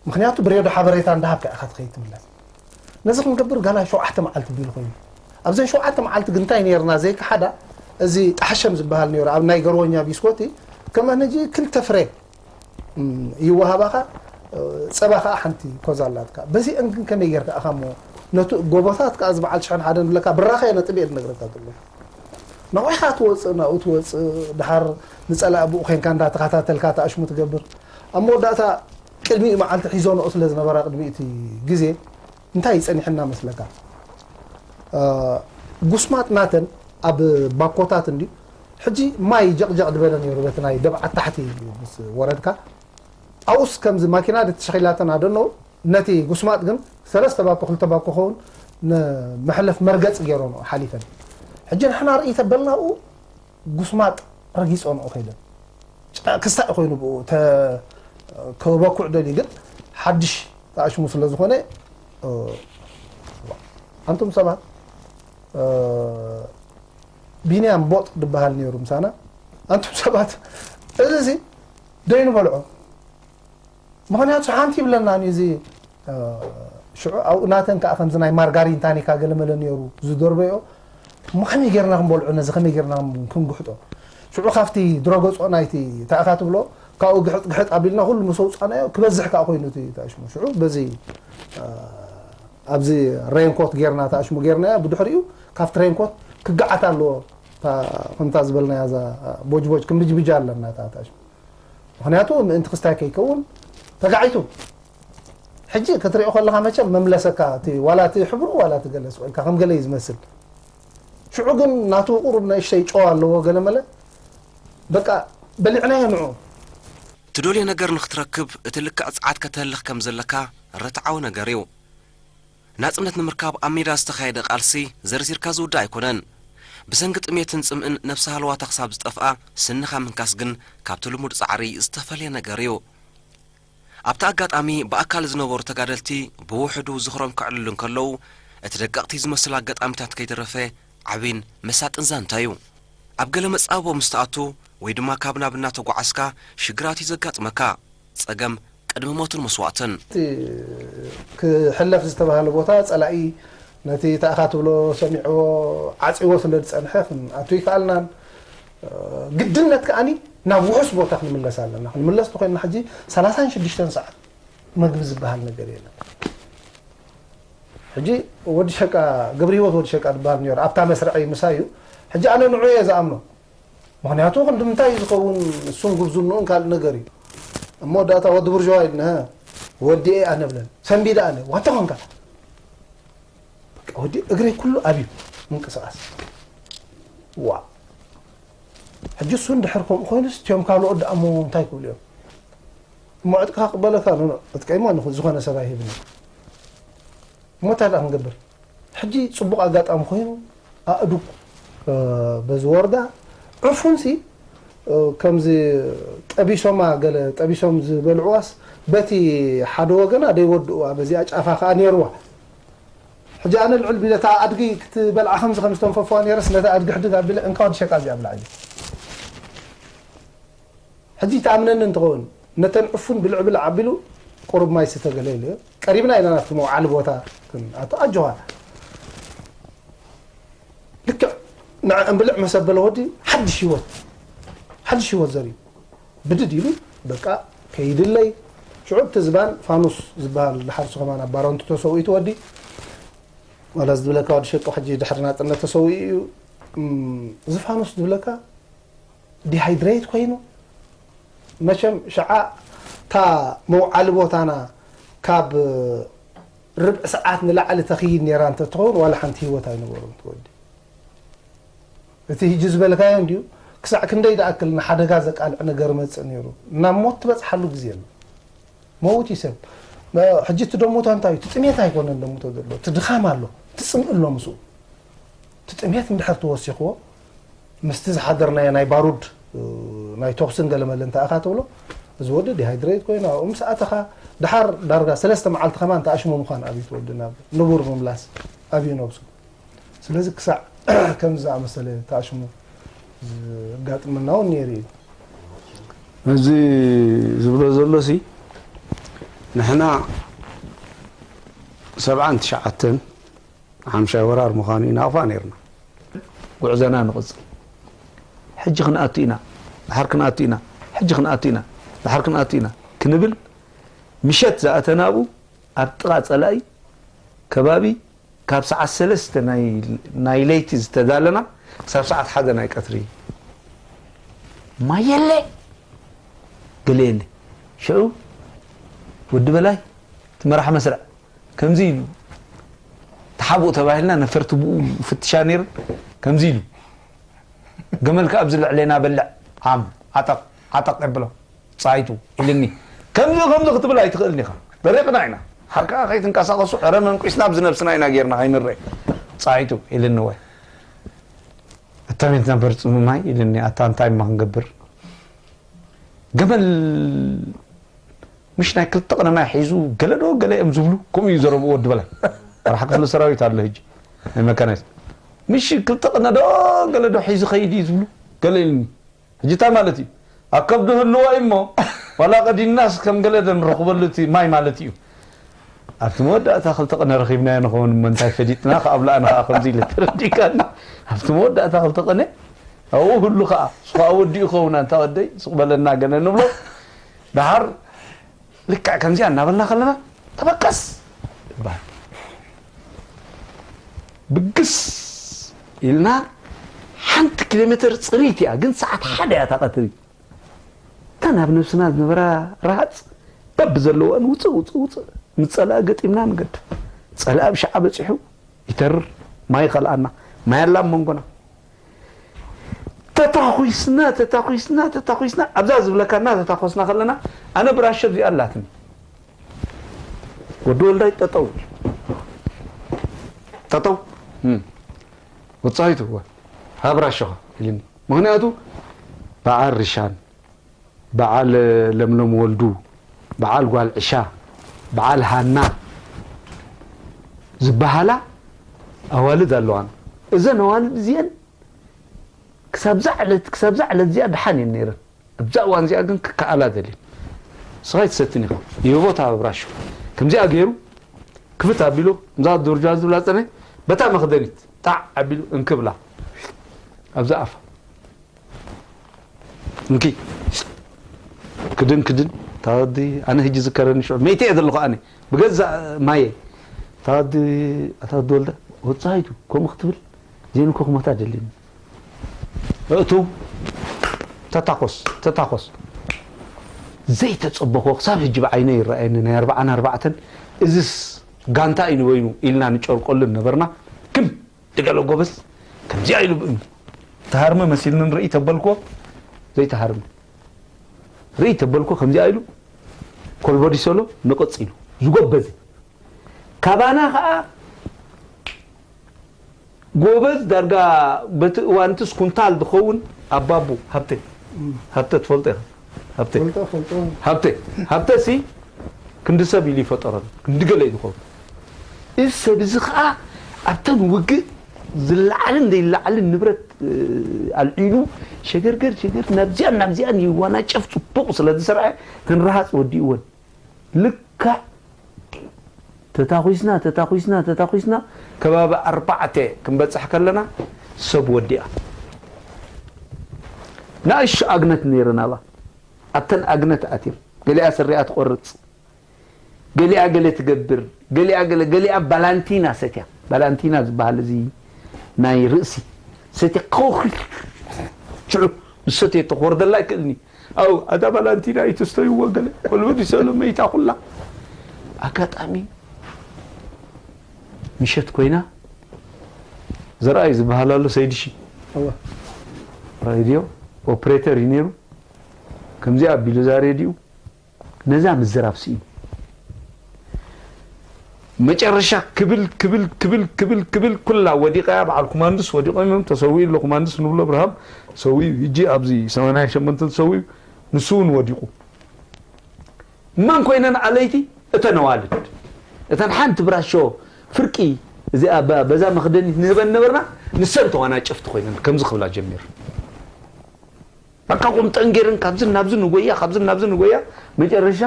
ምኽንያቱ ብሬድዮ ሓበሬታ እንዳሃብካ ኢኻ ትኸይድ ትምለስ። ነዚ ክንገብር ጋና ሸውዓተ መዓልቲ ቢሉ ኮይኑ። ኣብዘን ሸውዓተ መዓልቲ ግን እንታይ ነይርና ዘይከሓዳ፣ እዚ ጣሕሸም ዝበሃል ነይሩ፣ ኣብ ናይ ገርወኛ ቢስኮቲ፣ ከም ሕጂ ክልተ ፍሬ፣ እም፣ ይወሃባኻ፣ እ፣ ጸባ ኸኣ ሓንቲ ኮዛ ኣላትካ። በዚአን ግን ከመይ ጌርካ ኢኻ እሞ፣ ነቲ ጎቦታት ከኣ እዚ በዓል ሽሕን ሓደን ብለካ፣ ብራኸ ነጥብ እየ ዝነግረካ ዘለኹ። ነቒሕካ ትወጽእ፣ ናብኡ ትወጽእ፣ ደሓር ንጸላኢ ብኡ ኼንካ እንዳተኸታተልካ ተኣሽሙ ትገብር። ኣብ መወዳእታ ቅድሚኡ መዓልቲ ሒዞንኦ ስለ ዝነበራ ቅድሚ እቲ ግዜ፣ እንታይ ጸኒሕና መስለካ? እ፣ ጉስማጥ ናተን ኣብ ባኮታት እንድዩ። ሕጂ ማይ ጀቕጀቕ ዝበለ ነይሩ፣ በቲ ናይ ደብዓት ታሕቲ ምስ ወረድካ። ኣብኡስ ከምዚ ማኪና ተሸኺላተን ኣደነው፣ ነቲ ጉስማጥ ግን ሰለስተ ባኮ፣ ክልተ ባኮ ኸውን ንመሕለፍ መርገጺ ገይሮንኦ ሓሊፈን። ሕጂ ንሕና ርእይ ተበልና ኣብኡ ጉስማጥ ረጊጾንኦ ከይደን። ጨ-፣ ክስታይ ኮይኑ ብኡ ተ-፣ ክበኩዕ ደልዩ፣ ግን ሓድሽ ተኣሽሙ ስለ ዝኾነ፣ እ፣ ኣንቱም ሰባት፣ እ፣ ቢንያም ቦጥ ዝበሃል ነይሩ ምሳና። ኣንቱም ሰባት፣ እዚ ሲ ደይንበልዖ። ምኽንያቱ ሓንቲ ይብለና እዩ እዚ፣ እ፣ ሽዑ ኣብኡ ናተን ከኣ ከምዚ ናይ ማርጋሪን ታኒካ ገለመለ ነይሩ ዝደርበዮ። እሞ ከመይ ጌርና ክንበልዖ ነዚ፣ ከመይ ጌርና ክንግሕጦ? ሽዑ ካብቲ ድረገጾ ናይቲ እንታይ ኢኻ ትብሎ፣ ካብኡ ግሕጥ ግሕጥ ኣቢልና ኩሉ ምስ ኣውጻእናዮ ክበዝሕ ከኣ ኮይኑ እቲ ተኣሽሙ። ሽዑ በዚ፣ እ፣ ኣብዚ ሬንኮት ጌርና ተኣሽሙ ጌርናዮ። ብድሕሪኡ ካብቲ ሬንኮት ክገዓት ኣለዎ። እታ ከምታ ዝበልናያ እዛ ቦጅቦጅ ክንብጅብጃ ኣለና እታ ተኣሽሙ። ምኽንያቱ ምእንቲ ክስታይ ከይከውን ተጋዒቱ። ሕጂ ክትሪኦ ከለኻ መቸም መምለሰካ እቲ ዋላ እቲ ሕብሩ ዋላ እቲ ገለ ስቕ ኢልካ ከም ገለ እዩ ዝመስል። ሽዑ ግን ናቱ ቁሩብ ንእሽተይ ጨው ኣለዎ ገለ መለ። በቃ በሊዕናዮ ንዑ። ትደልዮ ነገር ንኽትረክብ እቲ ልክዕ ጸዓት ከተህልኽ ከም ዘለካ ርትዓዊ ነገር እዩ። ናጽነት ንምርካብ ኣብ ሜዳ ዝተኻየደ ቃልሲ ዘርዚርካ ዝውዳእ ኣይኮነን። ብሰንኪ ጥሜትን ጽምእን ነብሲ ሃለዋታ ክሳብ ዝጠፍኣ ስንኻ ምንካስ ግን ካብቲ ልሙድ ጻዕሪ ዝተፈልየ ነገር እዩ። ኣብቲ ኣጋጣሚ ብኣካል ዝነበሩ ተጋደልቲ ብውሕዱ ዝኽሮም ከዕልሉ እንከለዉ፣ እቲ ደቀቕቲ ዝመስል ኣጋጣሚታት ከይተረፈ ዓቢን መሳጥን ዛንታ እዩ። ኣብ ገለ መጻብቦ ምስ ትኣቱ ወይ ድማ ካብ ናብ እናተጓዓዝካ ሽግራት እዩ ዘጋጥመካ። ጸገም ቅድሚ ሞትን መስዋእትን። እቲ ክሕለፍ ዝተባህለ ቦታ ጸላኢ ነቲ ታእኻ ትብሎ ሰሚዕዎ ዓጽይዎ ስለ ዝጸንሐ ክንኣቱ ይከኣልናን። ግድነት ከኣኒ ናብ ውሑስ ቦታ ክንምለስ ኣለና። ክንምለስ ተኾይንና ሕጂ ሰላሳን ሽዱሽተን ሰዓት መግቢ ዝበሃል ነገር የለን። ሕጂ ወዲ ሸቃ፣ ገብረ ህይወት ወዲ ሸቃ ዝበሃል ነይሩ፣ ኣብታ መስርዐይ ምሳይ እዩ። ሕጂ ኣነ ንዑ እየ ዝኣምኖ። ምኽንያቱ ክንዲ ምንታይ እዩ ዝኸውን፣ እሱን ጉብዝንኡን ካልእ ነገር እዩ። ኣብ መወዳእታ ወዲ ብርዥዋ ኢልና፣ ወዲኤ ኣነ ብለን፣ ሰንቢደ ኣነ፣ ዋታ ኾንካ። በቃ ወዲ እግረይ ኩሉ ኣብዩ ምንቅስቓስ። ዋ። ሕጂ እሱ እንድሕር ከምኡ ኮይኑስ፣ እቲኦም ካልኦት ደኣ እሞ እንታይ ክብሉ እዮም? እሞ ዕጥቅኻ ክቕበለካ፣ ኖ፣ ኖ፣ ዕጥቀይ እሞ ንኹ-፣ ዝኾነ ሰብ ኣይህብን እዩ። እሞ እንታይ ደኣ ክንገብር? ሕጂ ጽቡቕ ኣጋጣሚ ኮይኑ፣ ኣእዱግ፣ እ፣ በዚ ወርዳ፣ ዕፉንሲ፣ ከምዚ ጠቢሶማ፣ ገለ ጠቢሶም ዝበልዕዋስ በቲ ሓደ ወገና ደይወድእዋ፣ በዚኣ ጫፋ ከኣ ነይርዋ። ሕጂ ኣነ ልዕል ቢለ እታ ኣድጊ ክትበልዓ ከምዚ ከም ዝተንፈፍዋ ነይረስ፣ ነታ ኣድጊ ሕድግ ኣቢለ እንካ ወዲ ሸቃ እዚኣ ብላዕ ኢለ። ሕጂ ትኣምነኒ እንትኸውን፣ ነተን ዕፉን ብልዕ ብልዕ ኣቢሉ ቁሩብ ማይ ስተ ገለ ኢለ፣ ቀሪብና ኢና ናብቲ መውዓሊ ቦታ ክንኣቱ። ኣጆኻ። ልክዕ ንዐ እንብልዕ መሰ በለ ወዲ ሓድሽ ህይወት፣ ሓድሽ ህይወት ዘርዩ። ብድድ ኢሉ በቃ ከይድለይ። ሽዑ እቲ ዝባን ፋኑስ ዝበሃል ድሓር ሱ ከማን ኣብ ባሮንቲ ተሰዊኡ እቲ ወዲ። ዋላ ዝብለካ ወዲ ሸጦ ሕጂ ድሕሪ ናጽነት ተሰዊኡ እዩ። እም፣ እዚ ፋኑስ ዝብለካ ዲሃይድሬት ኮይኑ፣ መቸም ሽዓ እታ መውዓሊ ቦታና ካብ ርብዒ ሰዓት ንላዕሊ ተኽይድ ነይራ እንተትኸውን፣ ዋላ ሓንቲ ህይወት ኣይነበሮም እቲ ወዲ። እቲ ህጂ ዝበልካዮ እንድዩ፣ ክሳዕ ክንደይ ደኣክል ንሓደጋ ዘቃልዕ ነገር መጽእ ነይሩ። ናብ ሞት ትበጽሓሉ ግዜ ኣሎ። መውት እዩ ሰብ። ሕጂ እቲ ደሞታ እንታይ እዩ? እቲ ጥሜት ኣይኮነን ደሞቶ ዘሎ፣ እቲ ድኻም ኣሎ፣ እቲ ጽምእ ኣሎ ምስኡ። እቲ ጥሜት እንድሕር ተወሲኽዎ፣ ምስቲ ዝሓደርናዮ ናይ ባሩድ፣ እ፣ ናይ ተኹስን ገለመለ እንተ ኣኻ ትብሎ፣ እዚ ወዲ ዲሃይድሬት ኮይኑ ኣብኡ ምስ ኣተኻ፣ ደሓር ዳርጋ ሰለስተ መዓልቲ ከማን ተኣሽሙ ምዃን ኣብዩ እቲ ወዲ ናብ ንቡር ምምላስ ኣብዩ ነብሱ። ስለዚ ክሳዕ ከምዚ ዝኣመሰለ ተኣሽሙ ዘጋጥመና እውን ነይሩ እዩ። እዚ ዝብሎ ዘሎ ሲ፣ ንሕና ሰብዓን ትሽዓተን ሓምሻይ ወራር ምዃኑ ኢና ኣፋ ነይርና። ጉዕዞና ንቕጽል። ሕጂ ክንኣቱ ኢና፣ ድሓር ክንኣቱ ኢና፣ ሕጂ ክንኣቱ ኢና፣ ድሓር ክንኣቱ ኢና ክንብል ምሸት ዝኣተናብኡ ኣብ ጥቓ ጸላኢ ከባቢ ካብ ሰዓት ሰለስተ ናይ፣ ናይ ለይቲ ዝተዳለና ክሳብ ሰዓት ሓደ ናይ ቀትሪ ማይ የለ፣ ገለ የለ። ሽዑ ወዲ በላይ እቲ መራሕ መስርዕ ከምዚ ኢሉ ተሓብኡ ተባሂልና ነፈርቲ ብኡ ፍትሻ ነይሩ። ከምዚ ኢሉ ገመል ከኣ ኣብዚ ልዕሌና በልዕ ዓም ዓጠቕ ዓጠቕ የብሎ። ጻይቱ ኢልኒ። ከምዚ ከምዚ ክትብል ኣይትኽእልን ኢኻ። ደሪቕና ኢና። ሓር ከኣ ከይትንቀሳቐሱ ዕረ መንቂስና ኣብዚ ነብስና ኢና ጌርና ከይንረኤ። ጻይቱ ኢልኒ ወይ። እተሜት ነበር ጽምማይ ኢልኒ። ኣታ እንታይ እማ ክንገብር? ገመል ምሽ ናይ ክልተ ቅነ ማይ ሒዙ ገለ ዶ ገለ እዮም ዝብሉ። ከምኡ እዩ ዘረብኡ ወዲ በላይ። መርሓ ክፍለ ሰራዊት ኣሎ ሕጂ። ናይ መካናይዝ። ምሽ ክልተ ቅነ ዶ ገለ ዶ ሒዙ ኸይድ እዩ ዝብሉ። ገለ ኢልኒ። ሕጂ እንታይ ማለት እዩ? ኣብ ከብዱ ህልዎ እዩ እሞ፣ ዋላ ቀዲናስ ከም ገለ ዶ ንረኽበሉ እቲ ማይ ማለት እዩ። ኣብቲ መወዳእታ ክልተ ቅነ ረኺብናዮ ንኸውን እሞ እንታይ ፈሊጥና ከኣ ብላ ኣነ ከኣ ከምዚ ኢለ ተረዲእካኒ። ኣብቲ መወዳእታ ክልተ ቅነ ኣብኡ ህሉ ከኣ፣ እሱ ከኣ ወዲኡ ይኸውን ኣንታ ወደይ፣ ስቕ በለና ገለ ንብሎ። ደሓር ልክዕ ከምዚኣ እናበልና ከለና፣ ተበቀስ ይበሃል። ብግስ ኢልና ሓንቲ ኪሎ ሜትር ጽሪት እያ፣ ግን ሰዓት ሓደ እያ እታ ቀትሪ። እታ ናብ ነብስና ዝነበራ ረሃጽ በብ ዘለወን ውጽእ፣ ውጽእ፣ ውጽእ። ምስ ጸላኢ ገጢምና ንገድፍ። ጸላኢ ኣብ ሸዓ በጺሑ ይተርር፣ ማይ ይኸልኣና። ማይ ኣላ ኣብ መንጎና። ተታኹስና፣ ተታኹስና፣ ተታኹስና፣ ኣብዛ ዝብለካና ተታኾስና ከለና፣ ኣነ ብራሸ እዚኣ ኣላትኒ። ወዲ ወልዳይ ጠጠው። ጠጠው። እም። ወጻይቱ፣ ወ-፣ ሃብ ራሸኻ ኢልኒ። ምኽንያቱ፣ በዓል ርሻን፣ በዓል ለምለም ወልዱ፣ በዓል ጓል ዕሻ፣ በዓል ሃና ዝበሃላ ኣዋልድ ኣለዋን። እዘን ኣዋልድ እዚአን ክሳብዛ ዕለት፣ ክሳብዛ ዕለት እዚኣ ደሓን እየን ነይረን። ኣብዛ እዋን እዚኣ ግን ክከኣላ ደልየን። ንስኻ ኣይትሰትን ኢኻ። ይህቦ እታ ብራሾ። ከምዚኣ ገይሩ ክፍት ኣቢሉ፣ እዛ ዶርጃ ዝብላ ጸነ፣ በታ መኽደኒት ጣዕ ኣቢሉ እንክብላ። ኣብዛ ኣፋ። እንኪ። ክድን፣ ክድን። እታ ወዲ፣ ኣነ ሕጂ ዝከረኒ ሽዑ፣ መይተ እየ ዘለኹ ኣነ። ብገዛእ ማየ። እታ ወዲ፣ እታ ወዲ ወልደ፣ ወጻኢቱ፣ ከምኡ ክትብል፣ ዜን እኮ ክሞታ ደልየኒ። እቱ፣ ተታኮስ፣ ተታኮስ። ዘይተጸበኾ፣ ክሳብ ሕጂ ብዓይነ ይረኣየኒ፣ ናይ ኣርባዓን ኣርባዕተን፣ እዝስ ጋንታ እዩ ንበይኑ፣ ኢልና ንጨርቆልን ነበርና። ክም ድገሎ ጎበዝ፣ ከምዚኣ ኢሉ ብእምኒ። ተሃርመ መሲልኒ ንርኢ ተበልኮ፣ ዘይተሃርመ። ርኢ ተበልኮ፣ ከምዚኣ ኢሉ፣ ኮልቦ ዲሰሎ፣ ንቕጽ ኢሉ። ዝጎበዘ። ካባና ኸኣ፣ ጎበዝ፣ ዳርጋ በቲ እዋንትስ ኩንታል ዝኸውን ኣባቡ ሃብተ። ሃብተ ትፈልጦ ኢኻ? ሃብተ። ፈልጦ፣ ፈልጦ። ሃብተ። ሃብተሲ ክንዲ ሰብ ኢሉ ይፈጠረሉ። ክንዲ ገለ እዩ ዝኸውን። እዚ ሰብ እዚ ኸዓ ኣብተን ውግእ ዝለዓልን ዘይለዓልን ንብረት፣ እ፣ ኣልዒሉ ሸገርገር፣ ሸገር ናብዚኣን ናብዚኣን ይዋናጨፍ ጽቡቕ ስለ ዝሰርዐ ተን ረሃጽ ወዲእወን። ልክዕ ተታኹስና፣ ተታኹስና፣ ተታኹስና ከባቢ ኣርባዕተ ክንበጽሕ ከለና ሰብ ወዲኣ። ንኣሽቱ ኣግነት ነይረን ኣብኣ። ኣብተን ኣግነት ኣትዮም። ገሊኣ ስሪኣ ትቖርጽ፣ ገሊኣ ገለ ትገብር፣ ገሊኣ ገለ፣ ገሊኣ ባላንቲና ሰትያ። ባላንቲና ዝበሃል እዚ ናይ ርእሲ ሰትያ ከውሒ ሽዑ ምስ ሰተየቶ ክወርደላ ኣይክእልኒ። ኣው ኣታ ባላንቲና ኣይትስተይዎ ገለ፣ ኮልበዲ ሰሎ መይታ ኩላ። ኣጋጣሚ ምሸት ኮይና ዘርኣይ ዝበሃል ኣሎ ሰይድሺ። እወ። ሬድዮ ኦፕሬተር እዩ ነይሩ። ከምዚኣ ኣቢሉ እዛ ሬድዮ ነዛ ምዝራብ ስኢኑ። መጨረሻ ክብል፣ ክብል፣ ክብል፣ ክብል፣ ክብል ኩላ ወዲቓ እያ። በዓል ኩማንድስ ወዲቖም እዮም። ተሰዊኡ ኣሎ ኩማንድስ ንብሎ እብርሃም ሰዊኡ። ሕጂ ኣብዚ ሰማንያ ሸሞንተ ተሰዊኡ። ንሱ እውን ወዲቑ። መን ኮይነን ኣለይቲ? እተን ኣዋልድ። እተን ሓንቲ ብራሾ ፍርቂ እዚኣ በ-፣ በዛ መኽደኒት ንህበን ነበርና። ንሰን ተዋናጨፍቲ ኮይነን ከምዚ ክብላ ጀሚር። በቃ ቁምጠን ገይረን ካብዚ ናብዚ ንጎያ፣ ካብዚ ናብዚ ንጎያ። መጨረሻ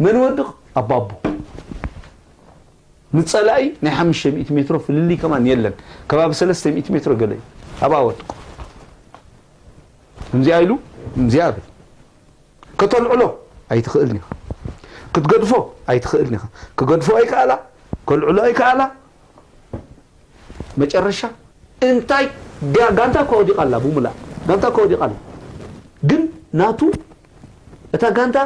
መን ወድቕ? ኣባቡ። ንጸላኢ ናይ ሓሙሽተ ሚእቲ ሜትሮ ፍልልይ ከማን የለን። ከባቢ ሰለስተ ሚእቲ ሜትሮ ገለ እዩ። ኣብኣ ወድቕ። ከምዚኣ ኢሉ፣ ከምዚኣ በል። ከተልዕሎ ኣይትኽእልን ኢኻ። ክትገድፎ ኣይትኽእልን ኢኻ። ክገድፎ ኣይከኣላ፣ ከልዕሎ ኣይከኣላ። መጨረሻ እንታይ ጋ-፣ ጋንታ እኳ ወዲቓ ኣላ፣ ብሙላእ ጋንታ እኳ ወዲቓ ኣላ። ግን ናቱ እታ ጋንታ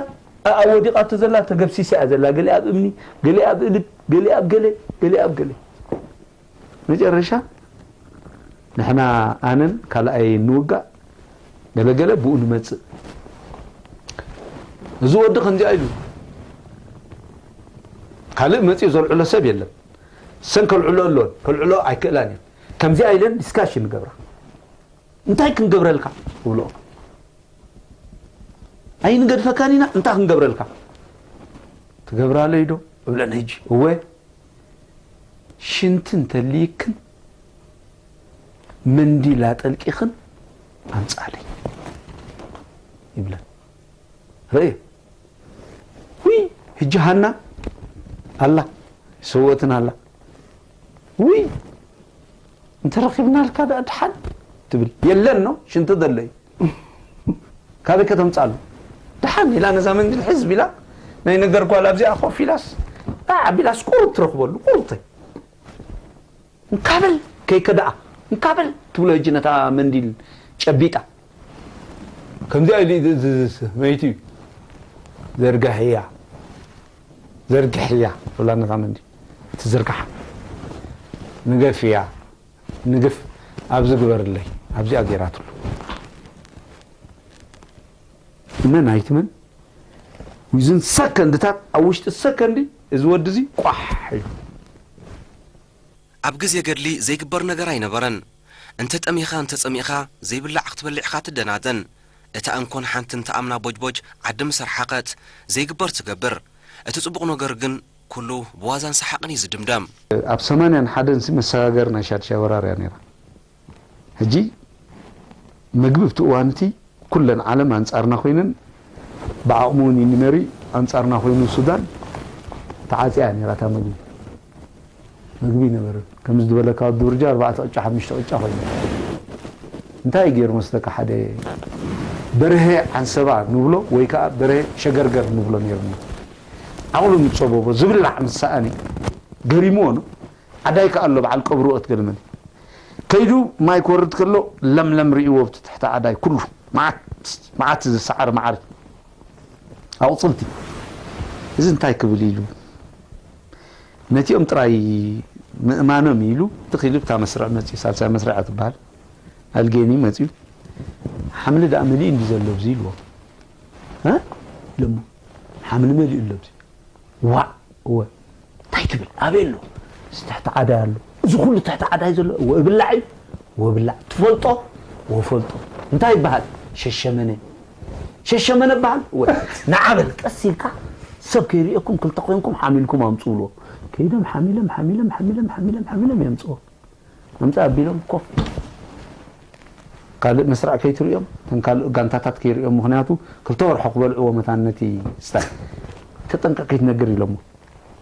ኣ-፣ ኣብ ወዲቓቶ ዘላ ተገብሲሳ እያ ዘላ። ገሊኣ ኣብ እምኒ፣ ገሊኣ ኣብ እልብ፣ ገሊኣ ኣብ ገለ፣ ገሊኣ ኣብ ገለ። መጨረሻ ንሕና ኣነን ካልኣይ ንውጋእ፣ ገለገለ ብኡ ንመጽእ። እዚ ወዲ ከምዚኣ ኢሉ ካልእ መጺኡ ዘልዕሎ ሰብ የለን። ሰን ከልዕሎ ኣለወን፣ ከልዕሎ ኣይክእላን እየን። ከምዚኣ ኢለን ዲስካሽን ንገብራ። እንታይ ክንገብረልካ? እብሎ። ኣይንገድፈካን ኢና፣ እንታይ ክንገብረልካ? ትገብራለይ ዶ? እብለን ሕጂ። እወ፣ ሽንቲ እንተልይክን መንዲል ኣጠልቂኽን ኣምጻለይ ይብለን። ርእየ። ውይ፣ ሕጂ ሃና ኣላ፣ ሰወትን ኣላ። ውይ፣ እንተረኺብናልካ ደኣ ደሓን ትብል። የለን ኖ፣ ሽንቲ ዘሎ እዩ። ካበይ ከተምጻሉ? ደሓን ኢላ ነዛ መንዲል ሕዝብ ኢላ፣ ናይ ነገር ጓል ኣብዚኣ ኮፍ ኢላስ፣ ኣቢላስ ቁሩብ ትረኽበሉ፣ ቁሩብተይ። እንካበል ከይከዳኣ፣ እንካበል ትብሎ ሕጂ ነታ መንዲል ጨቢጣ። ከምዚኣ ኢሉ እዩ ዝእዝዝ፣ መይቱ እዩ። ዘርግሕያ፣ ዘርግሕያ፣ ብላ ነታ መንዲል። ትዝርግሓ። ንገፍያ፣ ንግፍ፣ ኣብዚ ግበርለይ፣ ኣብዚኣ ገይራትሉ። እመን ኣይትመን፣ ዊዝን ሰከንድታት፣ ኣብ ውሽጢ ሰከንዲ፣ እዚ ወዲ እዚ ቋሕ ኢሉ። ኣብ ግዜ ገድሊ ዘይግበር ነገር ኣይነበረን። እንተ ጠሚኻ እንተ ጸሚእኻ ዘይብላዕ ክትበልዕ ኢኻ ትደናደን። እታ እንኮን ሓንቲ እንተ ኣምና ቦጅቦጅ ዓዲ ምስ ኣርሓቐት ዘይግበር ትገብር። እቲ ጽቡቕ ነገር ግን ኩሉ ብዋዛን ሰሓቕን እዩ ዝድምደም። ኣብ ሰማንያን ሓደን ሲ መሰጋገሪ ናይ ሻድሻይ ወራር እያ ነይራ። ሕጂ መግቢ ኣብቲ እዋን እቲ ኩለን ዓለም ኣንጻርና ኮይነን ብዓቕሚ እውን ይንመሪ ኣንጻርና ኮይኑ ሱዳን ተዓጽያ እያ ነይራ እታ መግቢ። መግቢ ኣይነበረን። ከምዚ ዝበለካ ወዲ ውርጃ ኣርባዕተ ቅጫ ሓሙሽተ ቅጫ ኮይኑ። እንታይ ገይሩ መስለካ ሓደ በርሀ ዓንሰባ ንብሎ ወይ ከዓ በርሀ ሸገርገር ንብሎ ነይሩና። ዓቕሉ ምስ ጸበቦ ዝብላዕ ምስ ሰኣነ ገሪምዎ ነው። ዓዳይ ከኣ ኣሎ በዓል ቀብሩ ኦት ገልመል ከይዱ ማይ ክወርድ ከሎ ለምለም ርእይዎ ኣብቲ ትሕቲ ዓዳይ ኩሉ መዓት መዓት ዝሰዓረ መዓር ኣቑጽልቲ እዚ እንታይ ክብል ኢሉ ነቲኦም ጥራይ ምእማኖም ኢሉ ትኽ ኢሉ እታ መስርዕ መፅዩ ሳልሳይ መስርዕ እያ ትበሃል ኣልጌኒ መፅዩ ሓምሊ ደኣ መሊኡ እንዲ ዘሎ ኣብዚ ኢልዎ እ ኢሎሞ ሓምሊ መሊኡ ኣሎ ኣብዚ ዋእ እወ እንታይ ትብል ኣበይ ኣሎ እዚ ትሕቲ ዓዳይ ኣሎ እዚ ኩሉ ትሕቲ ዓዳይ ዘሎ እወ እብላዕ እዩ እወ ብላዕ ትፈልጦ እወ ፈልጦ እንታይ ይበሃል ሸሸመነ ሸሸመነ በሃል። ወ ንዓ በል ቀስ ኢልካ ሰብ ከይርእየኩም ክልተ ኮይንኩም ሓሚልኩም ኣምጽኡ ብልዎ። ከይዶም ሓሚሎም ሓሚሎም ሓሚሎም ሓሚሎም ሓሚሎም የምጽዎ። ኣምጽእ ኣቢሎም ኮፍ ካልእ መስርዕ ከይትርእዮም እተን ካልእ ጋንታታት ከይርእዮም ምኽንያቱ ክልተ ወርሒ ክበልዕዎ መታን ነቲ ስታይ ተጠንቀቅ ከይትነግር ኢሎሞ።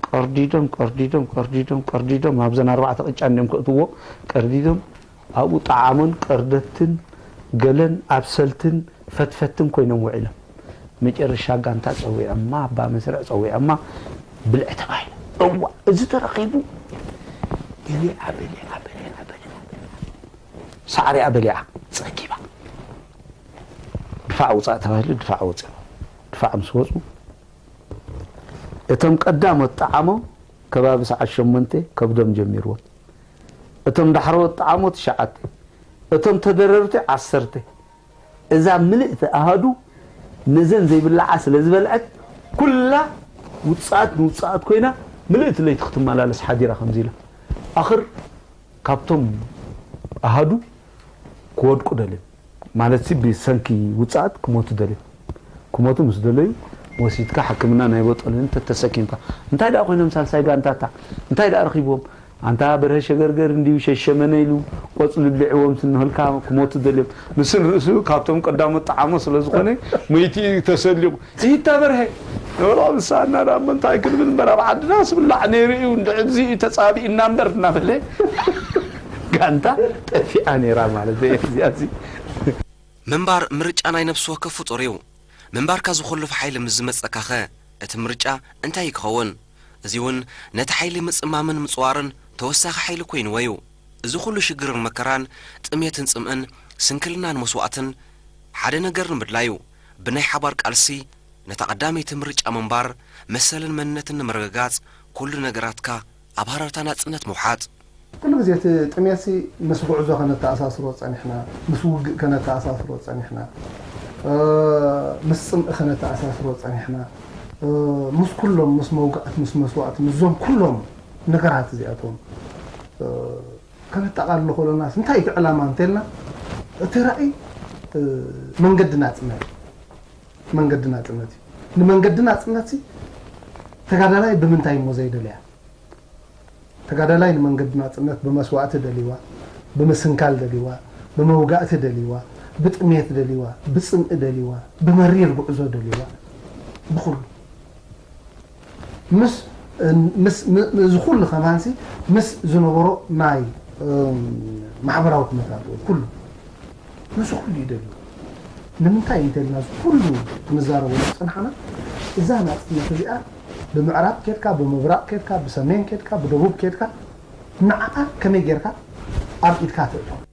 ቀርዲዶም ቀርዲዶም ቀርዲዶም ቀርዲዶም ኣብዘን ኣርባዕተ ቅጫ እንዲዮም ከእትዎ። ቀርዲዶም ኣብኡ ጠዓሞን ቀርደትን ገለን ኣብሰልትን ፈትፈትን ኮይኖም ውዒሎም። መጨረሻ ጋንታ ጸዊዖማ ኣባ መስርዕ ጸዊዖማ ብልዕ ተባሂሉ። እዋ እዚ ተረኺቡ በሊዓ በሊዓ በሊዓ በሊዓ ሳዕሪኣ በሊዓ ጸጊባ። ድፋዕ ውጻእ ተባሂሉ ድፋዕ ወጺኦም። ድፋዕ ምስ ወጹ እቶም ቀዳሞት ጠዓሞ ከባቢ ሰዓት ሸሞንተ ከብዶም ጀሚርዎም። እቶም ዳሕረዎት ጠዓሞ ትሽዓተ፣ እቶም ተደረርቲ ዓሰርተ። እዛ ምልእቲ ኣሃዱ ነዘን ዘይብላዓ ስለ ዝበልዐት ኩላ ውጽኣት ንውጽኣት ኮይና ምልእቲ ለይቲ ክትመላለስ ሓዲራ ከምዚ ኢላ። ኣኽር ካብቶም ኣሃዱ ክወድቁ ደልዮም ማለት ሲ ብሰንኪ ውጽኣት ክሞቱ ደልዮም። ክሞቱ ምስ ደለዩ ወሲድካ ሕክምና ናይ ቦጦልን ተተሰኪምካ እንታይ ደኣ ኮይኖም ሳልሳይ ጋንታታ እንታይ ደኣ ረኺብዎም ኣንታ በርሀ ሸገርገር እንዲዩ ሸሸመነ ኢሉ ቆጽሊ ብሊዕዎም ስንህልካ ክሞቱ ደልዮም። ንሱ ንርእሱ ካብቶም ቀዳሞት ጠዓሞ ስለ ዝኾነ መይቲ እዩ ተሰሊቑ። ይታ በርሀ ንበሎ ምሳና ዳ እሞ እንታይ ክንብል እምበር ኣብ ዓድና ስብላዕ ነይሩ እዩ እንድዕዚ እዩ ተጻቢእና እምበር እናበለ ጋንታ ጠፊኣ ነይራ ማለት እዩ። እዚኣ እዚ ምንባር ምርጫ ናይ ነብሲ ወከፍ ፍጡር እዩ። ምንባርካ ዝኾልፍ ሓይሊ ምስ ዝመጸካኸ እቲ ምርጫ እንታይ እዩ ክኸውን? እዚ እውን ነቲ ሓይሊ ምጽማምን ምጽዋርን ተወሳኺ ሓይሊ ኮይንዎ እዩ። እዚ ኩሉ ሽግርን መከራን፣ ጥሜትን ጽምእን፣ ስንክልናን መስዋእትን ሓደ ነገር ንምድላዩ ብናይ ሓባር ቃልሲ ነታ ቀዳመይቲ ምርጫ ምንባር፣ መሰልን መንነትን ንምርግጋጽ ኩሉ ነገራትካ ኣብ ሃረርታ ናጽነት ምውሓጥ። ኩሉ ግዜ እቲ ጥሜትሲ ምስ ጉዕዞ ከነተኣሳስሮ ጸኒሕና፣ ምስ ውግእ ከነተኣሳስሮ ጸኒሕና፣ ምስ ጽምኢ ከነተኣሳስሮ ጸኒሕና፣ ምስ ኩሎም ምስ መውጋእት ምስ መስዋእቲ ምስዞም ኩሎም ነገራት እዚኣቶም ከነጠቓልሎ ከሎናስ እንታይ እቲ ዕላማ እንተልና እቲ ራእይ መንገዲ ናጽነት መንገዲ ናጽነት እዩ። ንመንገዲ ናጽነት ሲ ተጋዳላይ ብምንታይ እሞ ዘይደልያ? ተጋዳላይ ንመንገዲ ናጽነት ብመስዋእቲ ደልይዋ፣ ብምስንካል ደልይዋ፣ ብመውጋእቲ ደልይዋ፣ ብጥሜት ደልይዋ፣ ብጽምኢ ደልይዋ፣ ብመሪር ጉዕዞ ደልይዋ፣ ብኹሉ ምስ ምስ እዚ ኩሉ ከማንሲ ምስ ዝነበሮ ናይ ማሕበራዊ ኩነታት ኩሉ ነዚ ኩሉ እዩ ደልዩ። ንምንታይ እንተልና እዚ ኩሉ ክንዛረበሉ ዝፀናሕና እዛ ናፅነት እዚኣ ብምዕራብ ኬድካ፣ ብምብራቕ ኬድካ፣ ብሰሜን ኬድካ፣ ብደቡብ ኬድካ ንዓኣ ከመይ ጌርካ ኣብ ኢድካ ተእትዋ?